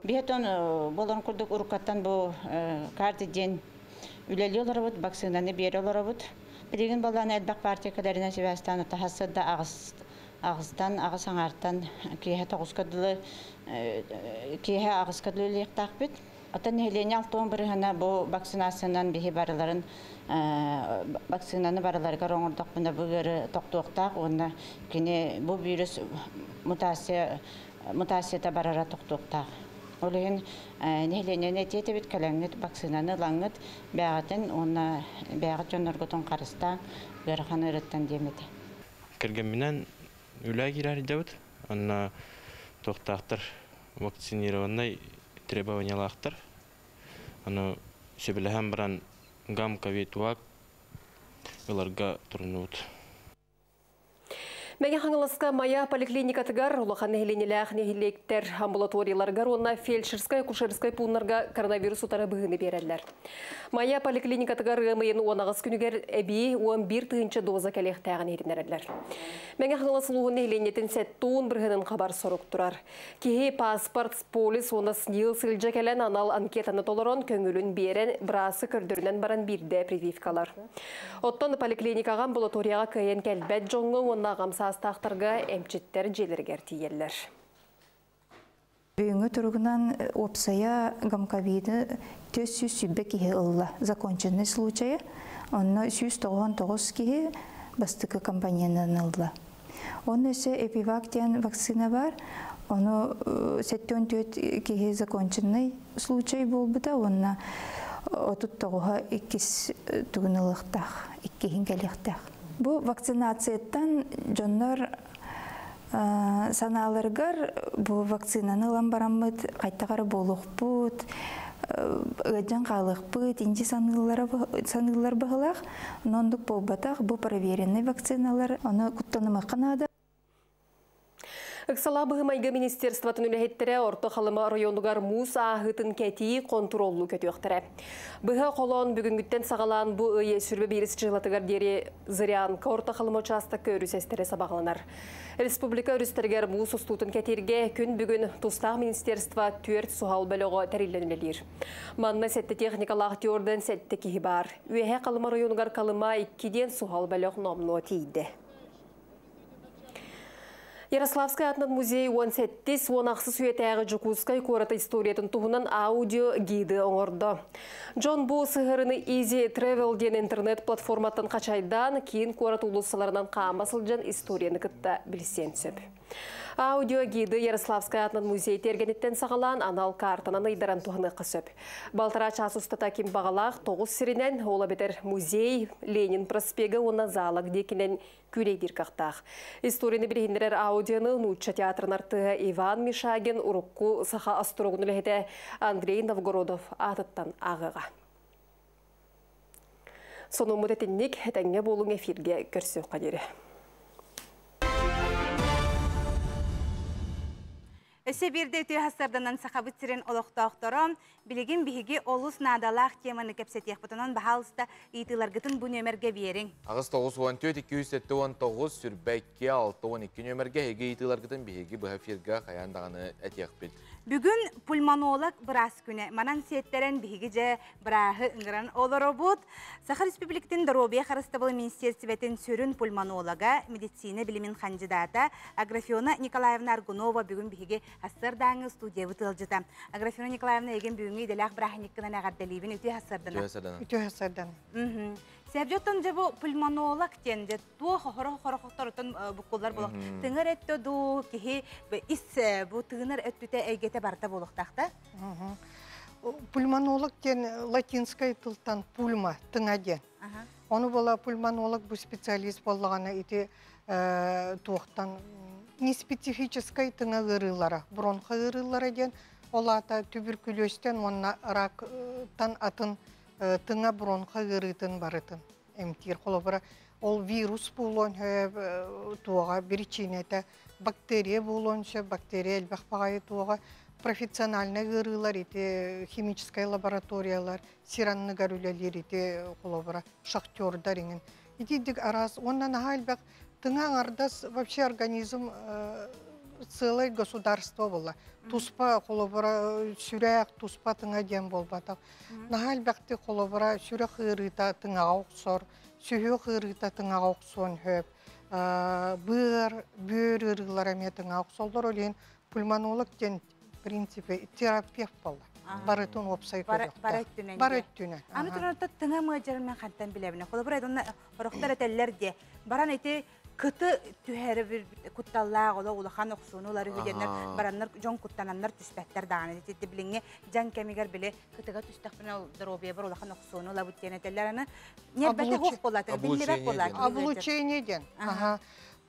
Биһэтон болон курдук уруккаттан бу карты диэн үлэлии олоробут, вакцинаны биэрэ олоробут. Билигин балаан элбэх партия кэлэринэн сибээстээн таһасса да аҕыс аҕыстан аҕыс аҥаартан киэһэ тоҕуска дылы киэһэ аҕыска дылы үлэлиэхтээхпит. Оттон нэһилиэнньэ 60 бырыһыана бу вакцинациянан биһи барыларын вакцинаны барыларыгар оҥордохпуна бу ыары тохтуохтаах уонна кини бу вирус мутация мутацията барара тохтуохтаах. Ол иһин нэһилиэнньэни этиэтэбит кэлэҥҥит вакцинаны ылаҥҥыт бэйэҕитин уонна бэйэҕит дьонноргутун харыстааҥ ыарахан ыарыттан диэмити. Кэргэмминэн үлэ киирэр дебит. Онно туохтаахтар вакцинированный требованиялаахтар. Аны сөбүлэһэн баран Гам Ковид Вак ыларга туруннубут. Мэҥэ Хаҥаласка Майа поликлиникатыгар улахан нэһилиэнньэлээх нэһилиэктэр амбулаторияларыгар уонна фельдшерскай акушерскай пууннарга коронавирус утары быһыыны биэрэллэр. Майа поликлиникатыгар ыам ыйын 18 күнүгэр эбии 11 тыһыынча доза кэлиэхтээҕин иһитиннэрэллэр. Мэҥэ Хаҥалас улууһун нэһилиэнньэтин 70 бырыһыанын хабар сорук турар. Киһи паспорт, полис уонна СНИЛС илдьэ кэлэн анал анкетаны толорон көҥүлүн биэрэн быраасы көрдөрүнэн баран биирдэ прививкалар. Оттон поликлиникаҕа амбулаторияҕа кыайан кэлбэт дьоҥҥо уонна аҕам саастаахтарга эмчиттэр дьиэлэригэр тиийэллэр. Бүгүҥҥү туругунан уопсайа гамковиды 420 киһи ылла. Законченный случайы. Онно 199 киһи бастакы компонентын ылла. Онно өссө Эпивак диэн вакцина бар. Ону 74 киһи законченный случай буолбута. Онно 39-а иккис тугун ылыахтаах, иккиһин кэлиэхтээх. Бу вакцинацияттан дьоннор санааларыгар бу вакцинаны ылан бараммыт хайдах эрэ буолуохпут, ыалдьан хаалыахпыт, инчи саныыллар быһыылаах, оннук буолбатах, бу проверенный вакциналар, ону куттанымыахха наада. Ыксаллаах быһыы-майгы министерствотын үлэһиттэрэ Орто Халыма оройуонугар муус ааһыытын кэтии хонтуруоллуу көтүөхтэрэ. Быһа холоон бүгүҥҥүттэн саҕалаан бу ый 21 чыһылатыгар диэри Зырянка Орто Халыма учаастакка өрүс эстэрэ сабаҕаланар. Республика өрүстэригэр муус устуутун кэтииргэ күн бүгүн тустаах министерство түөрт суһал бөлөҕө тэриллэн үлэлиир. Манна сэттэ техникалаах түөртүөн сэттэ киһи бар. Үөһээ Халыма оройуонугар Колыма 2 диэн суһал бөлөх номнуо тиийдэ. Ярославскай аатынан музей 17 16 үйэтээҕи Дьокуускай куорат историятын туһунан аудио гиды оҥордо. Дьон бу сыһыарыыны Easy Travel диэн интернет платформаттан хачайдаан киин куорат уулуссаларынан хаама сылдьан историяны кытта билсиэн сөп. Аудио гиды Ярославскай аатынан музей тиэргэниттэн саҕалаан анал картанан ыйдаран туһаныахха сөп. Балтараа чаас устата ким баҕалаах тоҕус сиринэн ол эбэтэр музей, Ленин проспега уонна Залог диэкинэн күүлэйдиир кыахтаах. Историяны билиһиннэрэр аудионы нуучча театрын артыыһа Иван Мишагин урукку Саха острогун үлэһитэ Андрей Новгородов аатыттан ааҕыаҕа. Сонуммут итинник, этэҥҥэ буолуҥ, эфиргэ көрсүөххэ диэри. Өссө биирдэ үтүө сарсыарданан Сахабыт сирин олохтоохторо, билигин биһиги олус наадалаах теманы кэпсэтиэхпит. Онон баһаалыста ыйытыыларгытын бу нүөмэргэ биэриҥ. 8 94 279 22 62 нүөмэргэ эһиги ыйытыыларгытын биһиги быһа эфиргэ хайаан даҕаны этиэхпит. Бүгүн пульмонолог быраас күнэ. Манан сиэттэрэн биһиги дьэ бырааһы ыҥыран олоробут. Саха Республикатын Доруобуйа харыстабылын министиэристибэтин сүрүн пульмонолога, медицина билимин хандьыдаата Аграфена Николаевна Аргунова бүгүн биһиги сарсыардааҥҥы студиябыт ыалдьыта. Аграфена Николаевна, эйигин бүгүҥҥү идэлээх бырааһынньыккынан эҕэрдэлиибин, үтүө сарсыарданан. Үтүө сарсыарданан. Сөп, дьэ бу пульмонолог диэн дьэ туох хоро хоро хотторутун буккуллар буолуох. Тыҥа эрэ өттө дуу, киһи ис бу тыынар өттүтэ эйгэтэ барыта буолуохтаах да? Пульмонолог диэн латинскай тылтан пульма, тыҥа диэн. Ону буола пульмонолог бу специалист буоллаҕына ити туохтан не специфическай тыҥа ыарыылара, бронха ыарыылара диэн. Ол аата түбүркүлүөстэн уонна рактан атын тыҥа бронха ыарыытын барытын эмтиир. Холобура, ол вирус буолуон сөп, туоҕа биричиинэтэ бактерия буолуон сөп, бактерия элбэх баҕайы туоҕа профессиональнай ыарыылар ити химическай лабораториялар сир анныгар үлэлиир ити холобура шахтердар иҥин. Итидик араас уонна наһаа элбэх тыҥа аҥардас вообще организм целое государство буолла. Туспа холобура сүрэх, туспа тыҥа диэн буолбатах. Наһаа элбэхтик холобура сүрэх ыарыыта тыҥаҕа охсор, сүһүөх ыарыыта тыҥаҕа охсуон сөп. Быар, бүөр ыарыылара эмиэ тыҥаҕа охсоллор. Ол иһин пульмонолог диэн в принципе терапевт буолла. Барытын уопсай көрүөхтээх. Бары өттүнэн. Бары өттүнэн. Аны туран тыҥа мыадьарын мен хантан билэбин. Холобура онно хорохтор этэллэр диэ. Баран ити кыты түһэрэ кутталлаах олох улахан охсууну ылар үһү бараннар дьон куттананнар түспэттэр даҕаны. Ити билиҥҥи дьаҥ кэмигэр били кытыга түстэхпинэ ол доруобуйабар улахан охсууну ылабыт диэн этэллэр. Аны ньиэрбэтэ хуох буоллата, биллибэт буоллата. Облучение диэн.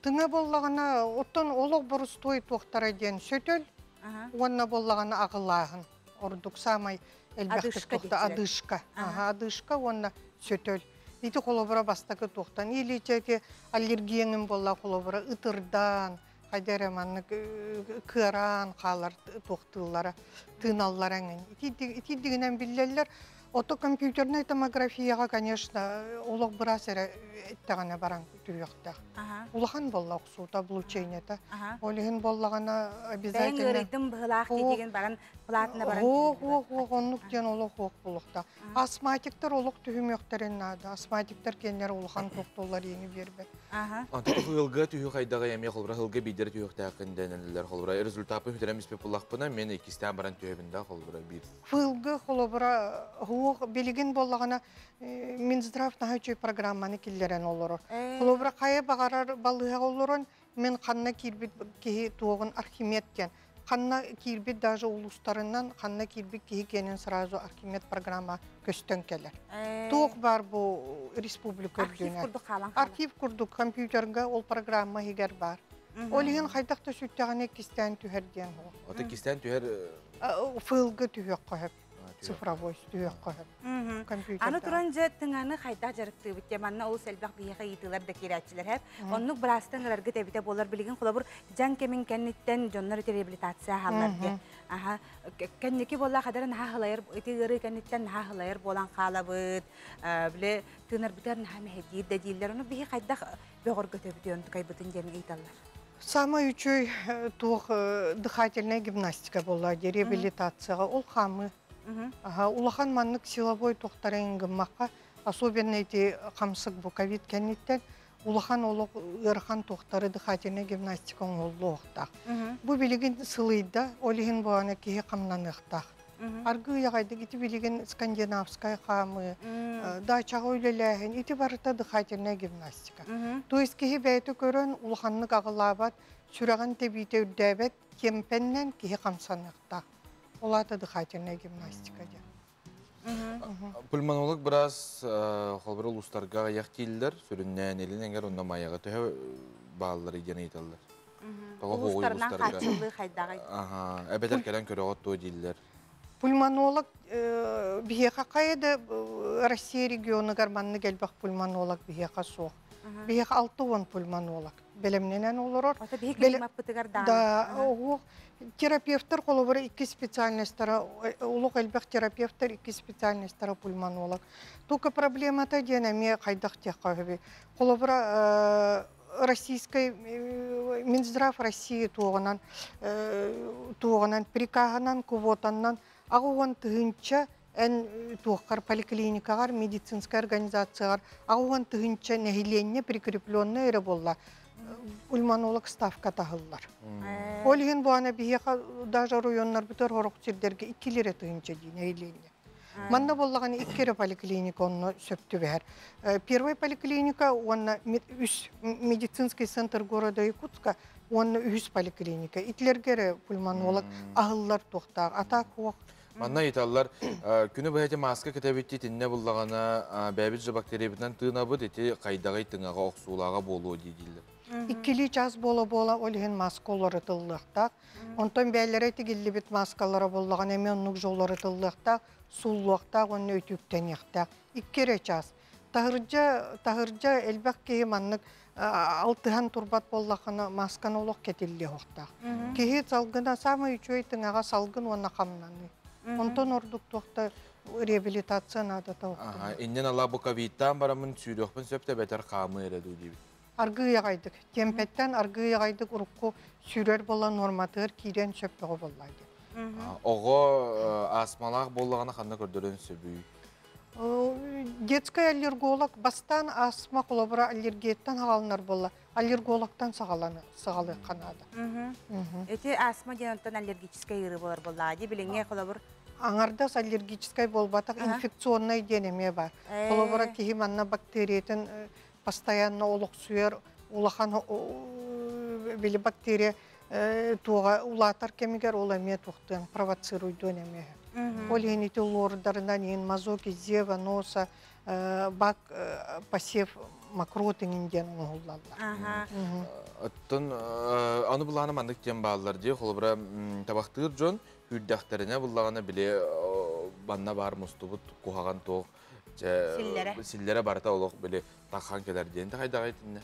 Тыҥа буоллаҕына, оттон олох борустуой туохтара диэн сөтөл, уонна буоллаҕына аҕылааһын. Ордук самай элбэхтик туохта одышка. Ага, одышка уонна сөтөл. Ити холобура бастакы туохтан или ити аллергияңын болла холобура ытырдан, хайда эрэ маннык кыараан хаалар туохтыыллара, тыыналлара эҥин. Ити дигинэн биллэллэр. Ото компьютернай томографияҕа, конечно, олох быраас эрэ эттэҕинэ баран түһүөхтээх. Улахан болла охсуута, облучениета. Ол иһин боллаҕына обязательно... Бэйэҥ ыарыйдым быһылаах диигин баран платно баран Ох, ох, ох, оннук диэн олох ох булуохтаах. Астматиктар олох түһүмүөхтэрин наада. Астматиктар киэннэр улахан тохтуулар иини биэрбэт. Антон хылга түһү хайдаҕа эмиэ холбура хылга биирдэр түһүөхтээххин дэнэллэр холбура результапы хүтэрэн испит буллахпына мен иккистээн баран түһэбин да холбура биир. Фылгы холобура хуох билигин боллаҕына Минздрав наһаа үчүгэй программаны киллэрэн олорор. Холобура хайа баҕарар балыыһаҕа олорон мен ханна киирбит киһи туоҕун Архимед диэн ханна киирбит даже улуустарынан ханна киирбит киһи киэнин сразу Архимед программа көстөн кэлэр. Туох бар бу республика үрдүнэн. Архив курдук компьютерга ол программа иһигэр бар. Ол иһин хайдах да сүттэҕинэ кистээн түһэр диэн хуох. Ото кистээн түһэр Фылгы түһүөххэ сөп. Цифровой түһүөххэ сөп. Аны туран дьэ тыҥаны хайдах дьарыктыыбыт диэ манна олус элбэх биһиэхэ ыйытыылар да киирээччилэр һэп. Оннук быраастан ыраргыт эбитэ буолар билигин холобур дьаҥ кэмин кэнниттэн дьоннор ити реабилитация аһаллар диэ. Аха кэнники буолла хадара наһаа хылайар ити ыарыы кэнниттэн наһаа хылайар буолан хаалабыт. Биле тыынарбытыгар наһаа мэһэйдиир да дииллэр. Ону биһи хайдах бөҕөргөтөбүт онтукайбытын диэн ыйыталлар. Самый үчүгэй туох дыхательная гимнастика буолла реабилитацияҕа ол хаамыы. Улахан маннык силовой туохтарын гыммакка, особенно эти хамсык бу ковид кэнниттэн улахан олох ыарахан туохтары дыхательная гимнастика оҥоһуллуохтаах. Бу билигин сылыйда, ол иһин буолана киһи хамнаныахтаах. Аргыый аҕайдык ити билигин скандинавскай хаамыы, дачаҕа үлэлээһин, ити барыта дыхательная гимнастика. То есть киһи бэйэтэ көрөн улаханнык аҕылаабат, сүрэҕин тэбиитэ үрдээбэт, кемпеннэн киһи хамсаныахтаах. Ол аата дыхательная гимнастика диэн. Пульмонолог быраас холбура улуустарга аҕыйах дииллэр, сүрүннээн илин эҥэр онно майаҕа төһө баалларый диэн ыйыталлар. Тоҕо хоҕуй Улуустарынан улуустарга? хааччыллыы хайдаҕый? Аха, эбэтэр кэлэн көрөҕөт дуо дииллэр. Пульмонолог биһиэхэ хайа да Россия регионугар маннык элбэх пульмонолог биһиэхэ суох. Биһиэхэ 60 пульмонолог бэлэмнэнэн олорор. Ото биһи климаппытыгар Да, оҕуох терапевтар холобура икки специальностара, олох элбэх терапевтар икки специальностара пульмонолог. Только проблемата диэн эмиэ хайдах диэххэ үһүбүй. Холобура российской Минздрав России туоҕунан туоҕунан прикаһынан квотаннан аҕыс тыһыынча эн туоххар поликлиникаҕар медицинскай организацияҕар аҕыс тыһыынча нэһилиэнньэ прикрепленный эрэ буолла пульмонолог ставка таһыллар. Ол иһин буана биһиэхэ даже районнарбытыгар хорох сирдэргэ иккилэрэ тыһыынча дии нэһилиэнньэ. Манна буоллаҕына икки эрэ поликлиника онно сөп түбэһэр. Первая поликлиника уонна үс медицинский центр города Якутска уонна үһүс поликлиника. Итилэргэ эрэ пульмонолог аһыллар туохтаах. А так хуох Манна ыйыталлар, күнү быһа ити маска кэтэбит итиннэ буллаҕына бэйэбит же бактериябытынан тыынабыт, ити хайдаҕый тыҥаҕа охсуулааҕа буолуо дии дииллэр. Иккилии час буола-буола ол иһин маска уларытыллыахтаах. Онтон бэйэлэрэ тигиллибит маскалара буоллаҕына эмиэ оннук же уларытыллыахтаах, сууллуохтаах уонна өтүүктэниэхтээх. Икки эрэ час. Таһырдьа, таһырдьа элбэх киһи маннык алтыһан турбат буоллаххына масканы олох кэтиллиэ суохтаах. Киһи салгына саамай үчүгэй тыҥаҕа салгын уонна хамнаныы. Онтон ордук туохта реабилитация наадата Аха, иннин ала бу ковидтаан бараммын сүүрүөхпүн сөп да бэтэр хаамыы эрэ дуу диибит. Аргыый аҕайдык, тиэмпэттэн аргыый аҕайдык урукку сүүрэр буолан нуорматыгар киириэн сөп бөҕө буоллаа диэн. Оҕо астмалаах буоллаҕына ханна көрдөрөн сөбүй? Детскай аллерголог бастаан астма холобура аллергияттан хаалынар буолла, аллергологтан саҕаланы саҕалыахха наада. Эти астма диэн онтон аллергическай ыарыы буолар буоллаа дии билиҥҥи холобур Аҥардас аллергическай буолбатах, инфекционнай диэн эмиэ бар. Холобура киһи манна бактериятын постоянно олохсуйар улахан били бактерия туоҕа улаатар кэмигэр ол эмиэ туохтуон провоцируйдуон эмиэ. Ол иһин ити лордарынан иһин мазок из зева носа бак посев мокрот иҥин диэн оҥоһуллаллар. Оттон аны булааны маннык диэн бааллар дии холобура табахтыыр дьон үрдэхтэринэ буллаҕына били банна баар мустубут куһаҕан туох силлэрэ силлэрэ барыта олох били тахан кэлэр диэн хайдаҕай итиннэ?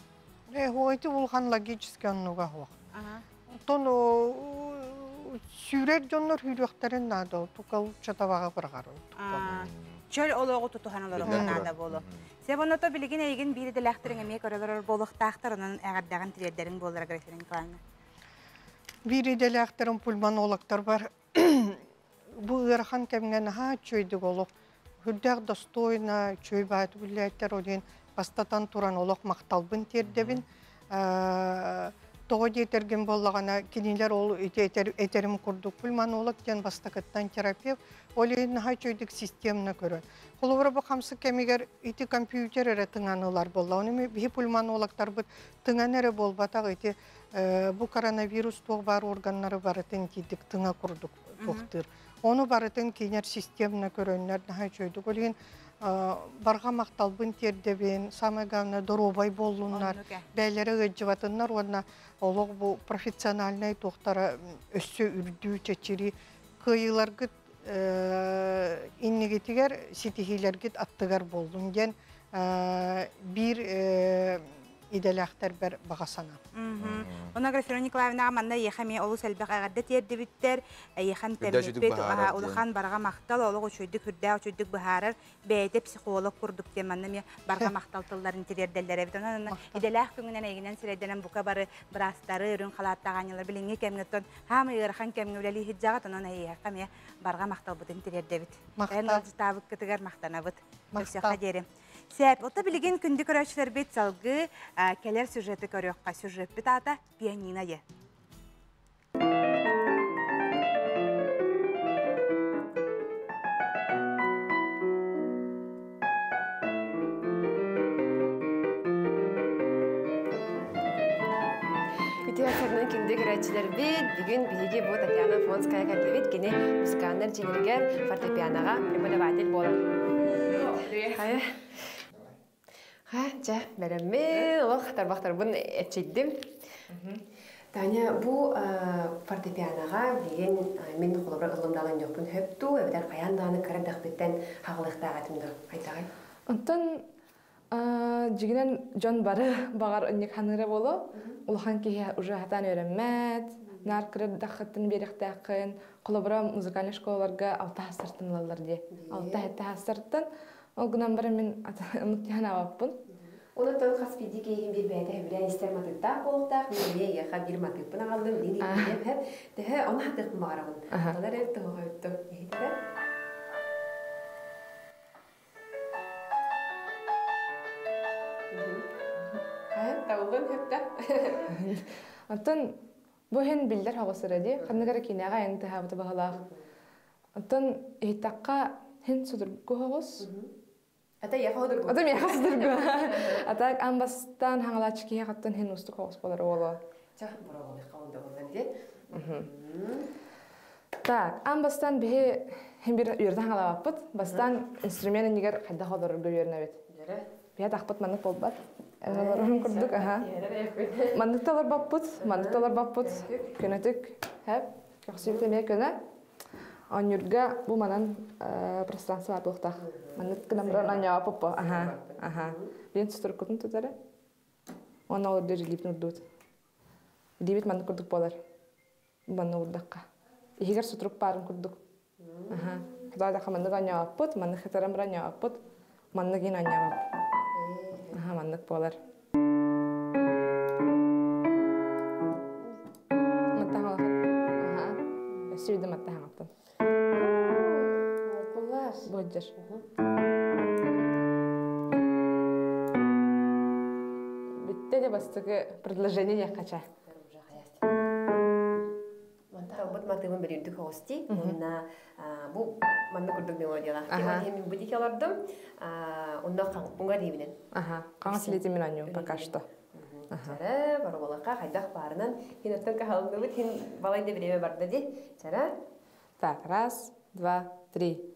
Ити улахан логический оннуга суох. Оттон сүүрэр дьоннор сүүрүөхтэрин наада, тука лучше табаҕы быраҕар. Чөл олоҕу тутуһан олоруохха наада буолуо. Себоното билигин эйигин биир идэлээхтэриҥ эмиэ көрөлөр буолуохтаахтар, онон эҕэрдэҕин тириэрдэриҥ буоллар Аграфена Николаевна. Биир идэлээхтэрим пульмонологтар бар. Бу ыарахан кэмҥэ наһаа үчүгэйдик олох үрдээх достойно үчүгэй баайты үллээттэр ол иһин бастатан туран олох махталбын тиэрдэбин. Тоҕо диэтэргин буоллаҕына кинилэр ол ити этерим курдук пульмонолог диэн бастакыттан терапевт ол иһин наһаа үчүгэйдик системно көрөн. Холобура бу хамсык кэмигэр ити компьютер эрэ тыҥан ылар буолла. Оны биһи пульмонологтарбыт тыҥан эрэ буолбатах ити бу коронавирус туох баар органнары барытын тиийдик тыҥа курдук туохтыыр. Ону барытын кинер системно көрөннөр наһаа үчүгэйдик. Ол иһин барҕа махталбын тиэрдэбин, самое главное доруобай буоллуннар, бэйэлэрэ ыалдьыбатыннар уонна олох бу профессиональнай туохтара өссө үрдүү чэчири кыайыыларгыт иннигитигэр ситиһиилэргит аттыгар буоллун диэн биир идэлээхтэрбэр баҕа санаам. Онно Аграфена Николаевнаҕа манна эйиэхэ эмиэ олус элбэх эҕэрдэ тиэрдибиттэр, эйиэхэ эмтэммиппит, улахан барҕа махтал, олох үчүгэйдик, үрдээх үчүгэйдик быһаарар, бэйэтэ психолог курдук диэн манна эмиэ барҕа махтал тылларын тириэрдэллэр эбит. Онон идэлээх күҥүнэн эйигинэн сирэйдэнэн бука бары быраастары, үрүҥ халааттаах аанньалар билиҥҥи кэмҥэ оттон хаамай ыарахан кэмҥэ үлэлии сылдьаҕыт, онон эйиэхэ эмиэ барҕа махталбытын тириэрдэбит. Эн ыалдьытаабыккытыгар махтанабыт. Көрсүөххэ диэри. Сээп, ота билигин күндү көрөөччүлэрбит салгыы кэлэр сюжеты көрүөххэ. Сюжеппит аата «Пианино» е. Үтүө ахсарынан күндү көрөөччүлэрбит, бүгүн биһиги бу Татьяна Фонская кэллибит. Кини музыканнар дьиэлэригэр фортепианоҕа преподаватель буолар. Хайа. Ха, чэ, бэлэммин, олох тарбахтарбын эччийдим. Таня, бу фортепианоҕа билигин мин холобура ыллым даҕаны ньохпун хөп дуу, эбэтэр хайаан даҕаны кыра эрдэхпиттэн хаҕылыахтаах этим дуу? Хайдаҕый? Онтон Дьигинэн дьон бары баҕар ынньык ханыыра буолуо. Улахан киһи уже хатаан үөрэммэт, наар кырырдаххыттан биэриэхтээххин. Холобура, музыкальнай школаларга алта хассартан ылаллар дии. Алта сэттэ хассартан. Ол гынан баран мин ымыттыһан Онон хас биирдии киһигин биир бэйэтэ сөбүлээн истэр матыыптаах буолуохтаах. Мин эмиэ эйиэхэ биир матыыппын аҕаллым, билин иһитиэм һэп. Төһө ону хатыахпын баҕарабын. Онон эрэ тоһоҕойуттум. Иһиттэ. Табыллан хөптө. Оттон бу иһин биллэр хоҕус эрэ дии. Ханнык эрэ киинэҕэ эн тыһаабыта баһылаах. Оттон иһиттэххэ хин судургу хоҕус. Ата яха судургу. Ата миэхэ судургу. Ата аан бастаан хаҥалааччы киһи хаттан хин устук хоҕус болар уолу. Ча, бороболуйха онда боллар дии. Так, ан бастан биһи хим бир үөрдэн хаҥалаабаппыт. Бастан инструмент иннигэр хайдах олорорго үөрэнэбит. Биһи атахпыт маннык буолбат. Эн олорорун курдук, аха. Маннык да олорбоппут, маннык да олорбоппут. Көнөтүк, хэп, көхсүбүт эмиэ көнө. Оонньуурга бу манан пространство баар буолуохтаах. Маннык гынан баран оонньообоппут. Аха, аха. Биэн сутуруккутун тутара. Уонна ол үрдүр илиибитин урдубут. Илиибит маннык курдук буолар. Манна уурдахха. Иһигэр сутурук баарын курдук. Аха. Хатаатахха маннык оонньообоппут, маннык хатаран баран оонньообоппут, маннык иин оонньообоппут. Аха, маннык буолар. Маттаһаҥалахан. Аха. Өссө биирдэ маттаһаҥаттан. Бодьор. Бүттэ де бастакы предложение диэххэ Талбыт матыыбын бэрирдик оҕусти. Уонна бу манна курдук мелодиялаах. Аха. Мин бу диэки олордум. Онно уҥа диибинэн. Аха. Хаҥас илиитин мин оонньуум пока что. Чара, бороболакка хайдах баарынан хин оттон каһалынныбыт хин балай да время барда ди. Чара. Так, раз, два, три.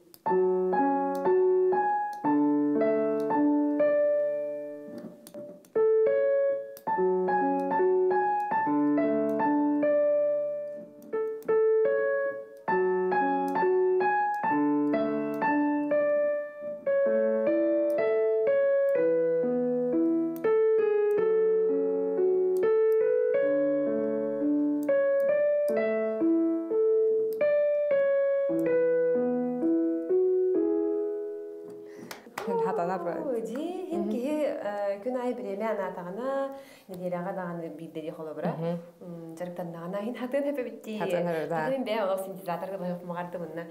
Дии, хин киһи күн аайы бириэмэ анаатаҕына, нэдиэлэҕэ даҕаны биирдэ холобура, дьарыктаннаҕына хин хатын хэпэбиттии. Хатын хэпэбит, Хатын бэйэ олох синтезаторга баһык мунна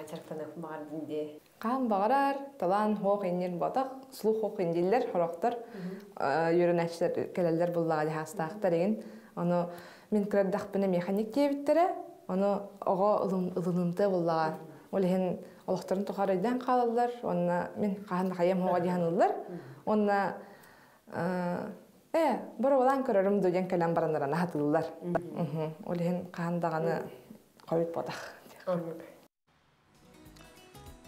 дьарыктаныах маҕардын дии. Хаан баҕарар, талаан хоох иннин ботах, слух хоох индиллэр, хорохтор үөрэнээччилэр кэлэллэр буллаҕа дьаһаастаахтар игин. Ону мин кырардахпына механик диэбиттэрэ, ону оҕо ылынымтыа буллаҕа. Ол иһин олохторун тухары өйдөөн хаалаллар, уонна мин хаһан да хайыам хоҕо дии саныыллар. Уонна боруобалаан көрөрүм дуу диэн кэлэн бараннаран аһатыыллар. Ол иһин хаһан даҕаны хойут буотах.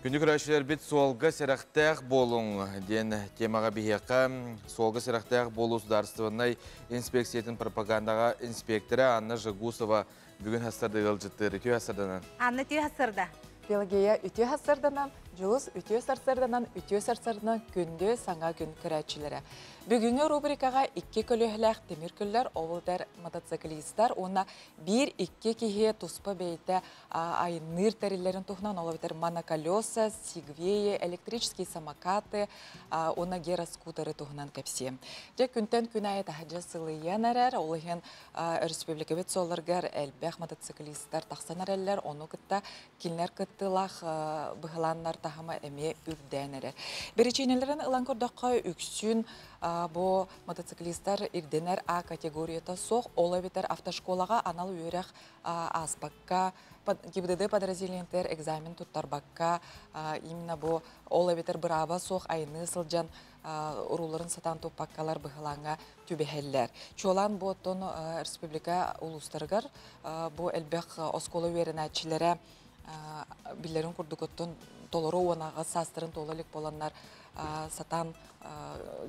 Күндү көрөөччүлэрбит суолга сэрэхтээх буолуҥ диэн темаҕа биһиэхэ суолга сэрэхтээх буолуу судаарыстыбаннай инспекциятын пропагандаҕа инспектора Анна Жагусова бүгүн хастарда ыалдьыттыыр. Үтүө хастарданан. Анна үтүө хастарда. Пелагея үтүө хастарданан, Дьулус үтүө сарсарданан, үтүө сарсарданан күндү саҥа күн көрөөччүлэрэ. Бүгүҥҥү рубрикаҕа икки көлүөһэлээх тимир көллөр, ол мотоциклистар уонна биир-икки киһи туспа бэйэтэ айынныыр тэриллэрин туһунан ол эбэтэр моноколеса, сигвеи, электрические самокаты уонна гироскутеры туһунан кэпсиэм. Дьэ күнтэн күн аайы таһырдьа сылыйан эрэр, ол иһин өрөспүүбүлүкэбит суолларыгар элбэх мотоциклистар тахсан эрэллэр, ону кытта кинилэр кыттыылаах быһылааннар таһыма эмиэ үрдээн эрэр. Биричиинэлэрин ылан көрдөххө, үксүн бу мотоциклистар ирдэнэр А категорията суох, ол эбэтэр автошколаҕа анал үөрэх ааспакка, ГИБДД подразделениетыгар экзамен туттарбакка, именно бу ол эбэтэр бырааба суох айанныы сылдьан урууларын сатаан туппаккалар быһылааҥҥа түбэһэллэр. Чуолаан бу оттон республика улуустарыгар бу элбэх оскуола үөрэнээччилэрэ биллэрин курдук оттон толору уонаҕа саастарын туола илик буоланнар сатаан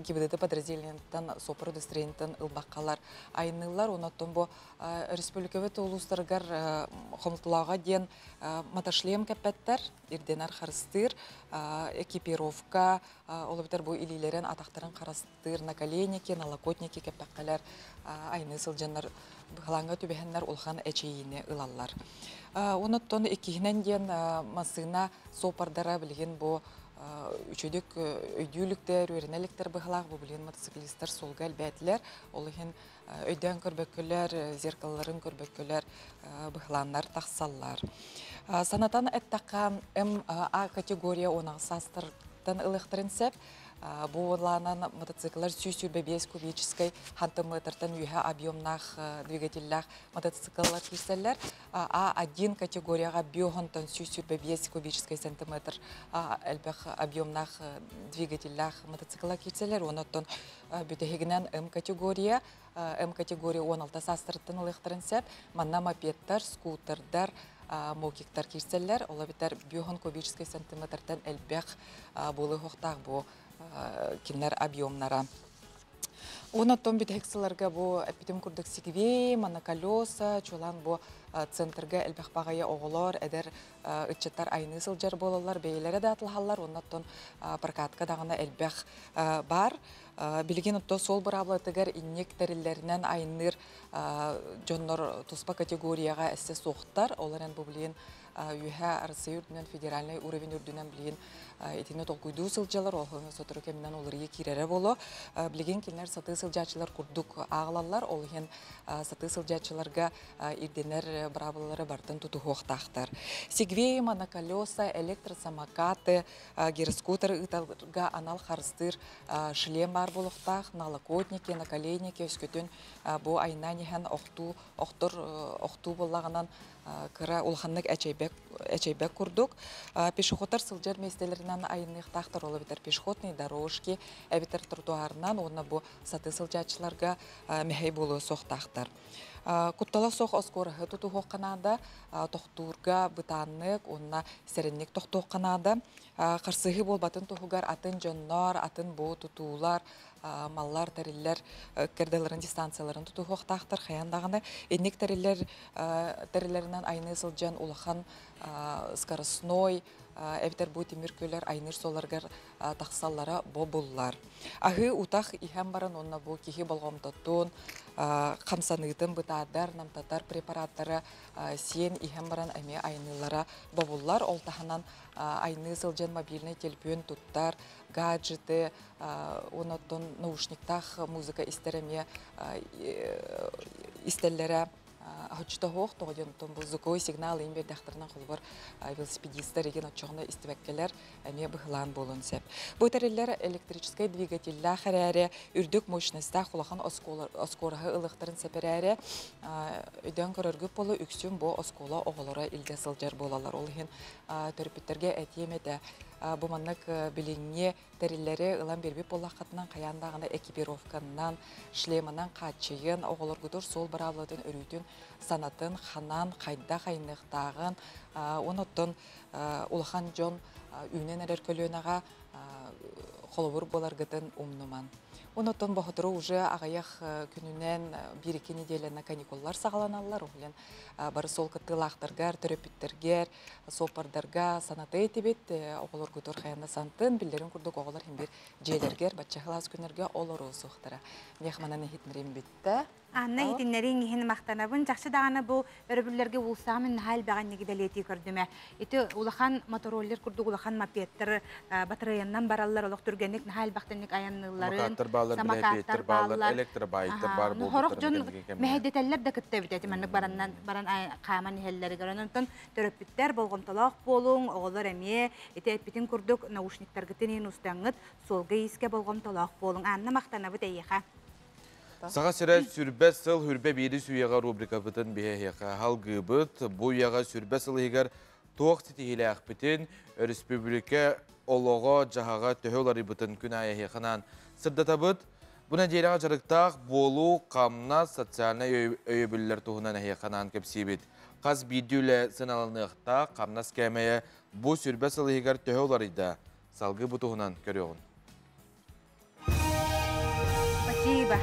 ГИБДД подразделениеттан сопр удостоверениеттан ылбаккалар айынныыллар. Онон бу республикабыт улуустарыгар хомутулааҕа диэн мотошлем кэппэттэр, ирдэнэр харыстыыр, экипировка, ол эбэтэр бу илиилэрин, атахтарын харастыыр наколенники, налокотники кэппэккэлэр айныы сылдьаннар быһылааҥҥа түбэһэннэр улахан эчэйиини ылаллар. Онуттан иккиһинэн диэн массыына суоппардара билигин бу үчүдүк өйдүүлүктэр, үөрэнэликтэр быһылаах бу билигин мотоциклистар суолга элбээтилэр. Ол иһин өйдөөн көрбөккөлөр, зеркалларын көрбөккөлөр быһылааннар тахсаллар. Санатан эттэххэ, МА категория 16 саастартан ылыахтарын сөп. Бу лаанан мотоцикллар 125 кубическай хантыметртан үһэ объемнаах двигателлээх мотоцикллар киирсэллэр. А1 категорияҕа биохонтон 125 кубическай сантиметр элбэх объемнаах двигателлээх мотоцикллар киирсэллэр. Онон бүтэһигинэн М категория М категория 16 саастарыттан ылыахтарын сөп. Манна мопедтар, скутердар, мокиктар киирсэллэр. Ол эбэтэр 5 кубическай сантиметртан элбэх буолуохтаах бу кинилэр объемнара. Онон бүтэһик сылларга бу эппитим курдук Сигвей, моноколеса, чуолаан бу центрга элбэх баҕайы оҕолор, эдэр ыччаттар айныы сылдьар буолаллар, бэйэлэрэ да атылаһаллар, оннуттан прокатка даҕаны элбэх бар. Билигин отто суол быраабылатыгар инник тэриллэринэн айынныыр дьоннор туспа категорияҕа эссе суохтар. Ол эрэн бу билигин үһэ Россия үрдүнэн федеральный уровень үрдүнэн билигин итини толкуйдуу сылдьалар, ол сотору кэминэн уларыйы киирэрэ боло. Билигин кинилэр сатыы сылдьааччылар курдук ааҕылаллар, ол иһин сатыы сылдьааччыларга ирдэнэр быраабылалары бартын тутуһуохтаахтар. Сигвей, моноколеса, электросамокаты, гироскутер ыыталга анал харыстыыр шлем бар болуохтаах, налокотники, наколенники, өскөтүн бу айнаан иһэн охтуу, охтор охтуу боллагынан кыра улаханнык эчэйбэк курдук. Пешеходтар сылдьар миэстэлэринэн айынныахтаахтар, ол эбэтэр пешеходные дорожки, эбэтэр тротуарынан, уонна бу сатыы сылдьааччыларга мэһэй буолуо суохтаахтар. Куттала суох оскуораһы тутуһуохха наада, тохтуурга бытааннык уонна сэрэнник тохтуохха наада. Харсыһыы буолбатын туһугар атын дьоннор, атын бу тутуулар, маллар, тэриллэр кэрдэлэрин дистанцияларын тутуһуохтаахтар хайаан даҕаны. Инник тэриллэр тэриллэринэн айныы сылдьан улахан скоростной эбэтэр бу тимир көлөр айныыр суолларыгар тахсаллара бобуллар. Аһыы утах иһэн баран уонна бу киһи болҕомтотун, хамсаныытын бытаардар, намтатар препараттары сиэн иһэн баран эмиэ айныылара бобуллар. Ол таһынан айныы сылдьан мобильный телефон туттар, гаджеты, оннуттан наушниктаах музыка истэр эмиэ истэллэрэ оччотоһуох тоҕо диэн бу звуковой сигнал иин биэрдэхтэринэн холобур велосипедисттэр еген оччоҕуна истибэккэлэр эмиэ быһылаан буолуон сөп. Бу тэриллэр электрическэй двигателлээх эрээри үрдүк мощностаах улахан оскуораһы ылыахтарын сөп эрээри өйдөөн көрөргүт болу үксүн бу оскуола оҕолоро илдьэ сылдьар буолаллар. Ол иһин төрөппүттэргэ этиэм этэ, бу маннык билиҥҥи тэриллэри ылан биэрбит буоллаххытынан хайаан даҕаны экипировканнан, шлемынан хааччыйын, оҕолоргутур суол быраабылатын өрүүтүн санатын, ханан, хайдах айныахтааҕын, онуттан улахан дьон үүнэн эрэр көлүөнэҕэ холобур буоларгытын умнуман. Онуттан боһотору уже аҕыйах күнүнэн биир-икки неделяна каникуллар саҕаланаллар, уһулен бары суол кыттыылаахтаргар, төрөппүттэргэр, суоппардарга саната этибит, оҕолоргутур хайана сантын, биллерин курдук оҕолор хим бир дьиэлэргэр, баччахылаас күннэргэ олору суохтара. Мех манан иһитинэрим бүттэ. Анна иһитиннэриҥ иһин махтанабын. Чахчы даҕаны бу өрөбүллэргэ уулсаҕа мин наһаа элбэҕинники бэлиэтии көрдүм. Ити улахан мотороллер курдук улахан мопедтар батарыйаннан бараллар, олох түргэнник наһаа элбэхтэнник айанныылларын. Самокаттар бааллар, самокаттар бааллар, электробайттар бар Ну, хорох дьон мэһэйдэтэллэр да кытта эбит эти маннык бараннан баран хааман иһэллэригэр. Онтон төрөппүттэр болҕомтолоох буолуҥ, оҕолор эмиэ ити эппитин курдук наушниктаргытын иин устаҥҥыт суолга иискэ болҕомтолоох буолуҥ. Анна махтанабыт эйиэхэ. Саха сирэ сүрбэ сыл хүрбэ биири сүйэҕэ рубрикабытын биһэһиэхэ халгыыбыт. Бу үйэҕэ сүрбэ сыл иһигэр туох ситиһиилээхпитин, республика олоҕо дьаһаҕа төһө уларыйбытын күн аайы эһиэхэнэн сырдатабыт. Бу нэдиэлэҕэ дьарыктаах буолуу, хамнас, социальнай өйөбүллэр туһунан эһиэхэнэн кэпсиибит. Хас биирдии үлэ сыаналаныахтаах, хамнас кээмэйэ бу сүрбэ сыл иһигэр төһө уларыйда? Салгыы бу туһунан көрүөҕүн. Спасибо.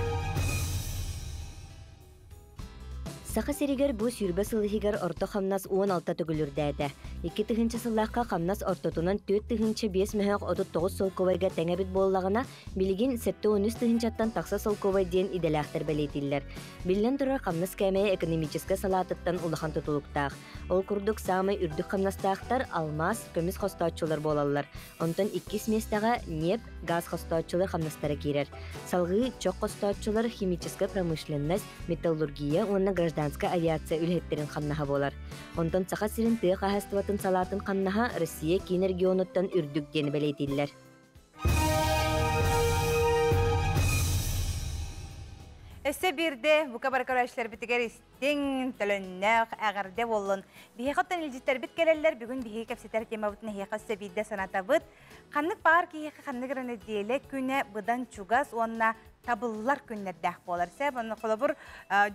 Саха сиригэр бу сүүрбэ сыл иһигэр орто хамнас 16 төгүл үрдээтэ. 2 тыһыынча сыллаахха хамнас ортотунан 4 539 солкуобайга тэҥэбит буоллаҕына, билигин 73 тыһыынчаттан тахса солкуобай диэн идэлээхтэр бэлиэтииллэр. Биллэн турар, хамнас кээмэйэ экономическай салаатыттан улахан тутулуктаах. Ол курдук саамай үрдүк хамнастаахтар алмаас, көмүс хостооччулар буолаллар. Онтон иккис миэстэҕэ ньиэп, газ хостооччулар хамнастара киирэр. Салгыы чох хостооччулар, химическая промышленность, металлургия уонна гражданская авиация үлэһиттерин хамнаһа буолар. Онтон Саха сирин тыа хаһаайыстыбатын салаатын хамнаһа Россия киин регионуттан үрдүк диэн бэлиэтииллэр. Өссө биирдэ бука бары көрөөччүлэрбитигэр истиҥ, төлөннөөх, эҕэрдэ буоллун. Биһиэхэ оттон илдьиттэрбит кэлэллэр, бүгүн биһиги кэпсэтэр темабытын эһиэхэ өссө биирдэ санатабыт. Ханнык баар киһиэхэ ханнык эрэ нэдиэлэ күнэ быдан чугас уонна табыллар күннэрдээх буолар. Сэ онно холобур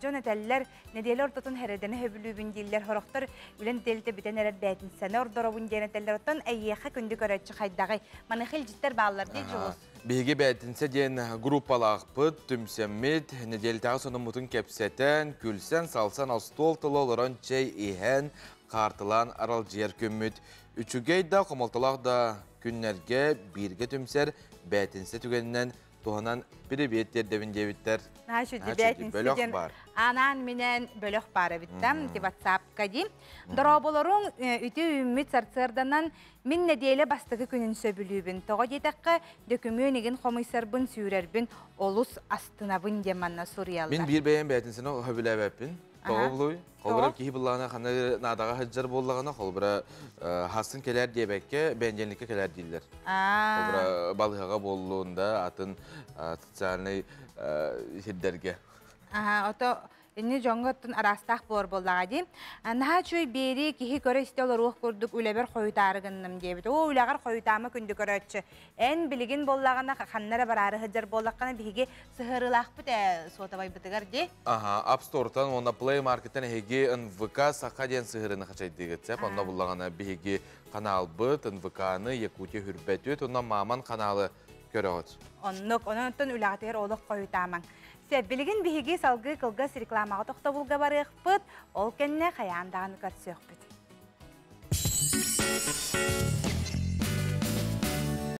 дьон этэллэр нэдиэлэ ортотун хэрэдэни хөбүлүүбүн дииллэр, хорохтор үлэн дэлте бүтэн эрэр бээтинсэни ордоробун диэн этэллэр. Оттон эйиэхэ күндү көрөөччү хайдаҕый? Маныха илдьиттэр бааллар дии Дьулус. Биһиги бээтинсэ диэн группалаахпыт, түмсэммит, нэдиэлэтээҕи сонуммутун кэпсэтэн, күлсэн, салсан, остуол тыла олорон чэй иһэн, хаартылаан аралдьыйар күммүт. Үчүгэй да, хомолтолоох да күннэргэ бииргэ түмсэр бээтинсэ түгэнинэн туһанан пирибиэт тиэрдэбин диэбиттэр. Наһаа үчүгэй бээтинсэ диэн баар. Анаан-минээн бөлөх баар эбиттам, ти WhatsApp-ка дии. Дорооболоруҥ үтүө үүммүт сарсыарданан мин нэдиэлэ бастакы күнүн сөбүлүүбүн. Тоҕо диэтэххэ, дөкүмүөн игин хомуйсарбын, сүүрэрбин олус астынабын диэн манна суруйаллар. Мин биир бэйэм бээтинсэни сөбүлээбэппин. Тоҕо булуй? Холобура киһи буллаҕына ханна наадаҕа сылдьар буоллаҕына, холобура хасын кэлэр диэбэккэ, бэнидиэнньиккэ кэлэр дииллэр. Холобура балыһаҕа буоллун да, атын социальнай сирдэргэ. Аха, ото инни дьоҥҥо оттон араастаах буолар буоллаҕа дии. Наһаа үчүгэй биэрии киһи көрө-истэ олоруох курдук үлэбэр хойутаары гынным диэбит. Оо, үлэҕэр хойутаама күндү көрөөччү. Эн билигин буоллаҕына ханна эрэ бараары сылдьар буоллаххына биһиги сыһыарыылаахпыт ээ суотабайбытыгар дии. Аха, App Store-тан уонна Play Market-тан эһиги НВК Саха диэн сыһыарыыны хачайдыыгыт сөп. Онно буллаҕына биһиги каналбыт НВК-ны Якутия Хүрбэтүт уонна Маман каналы көрөҕүт. Оннук, онон үлэҕитигэр олох хойутаамаҥ. Сөп, билигин биһиги салгыы кылгас рекламаҕа тохтобулга барыахпыт, ол кэннэ хайаан даҕаны көрсүөхпүт.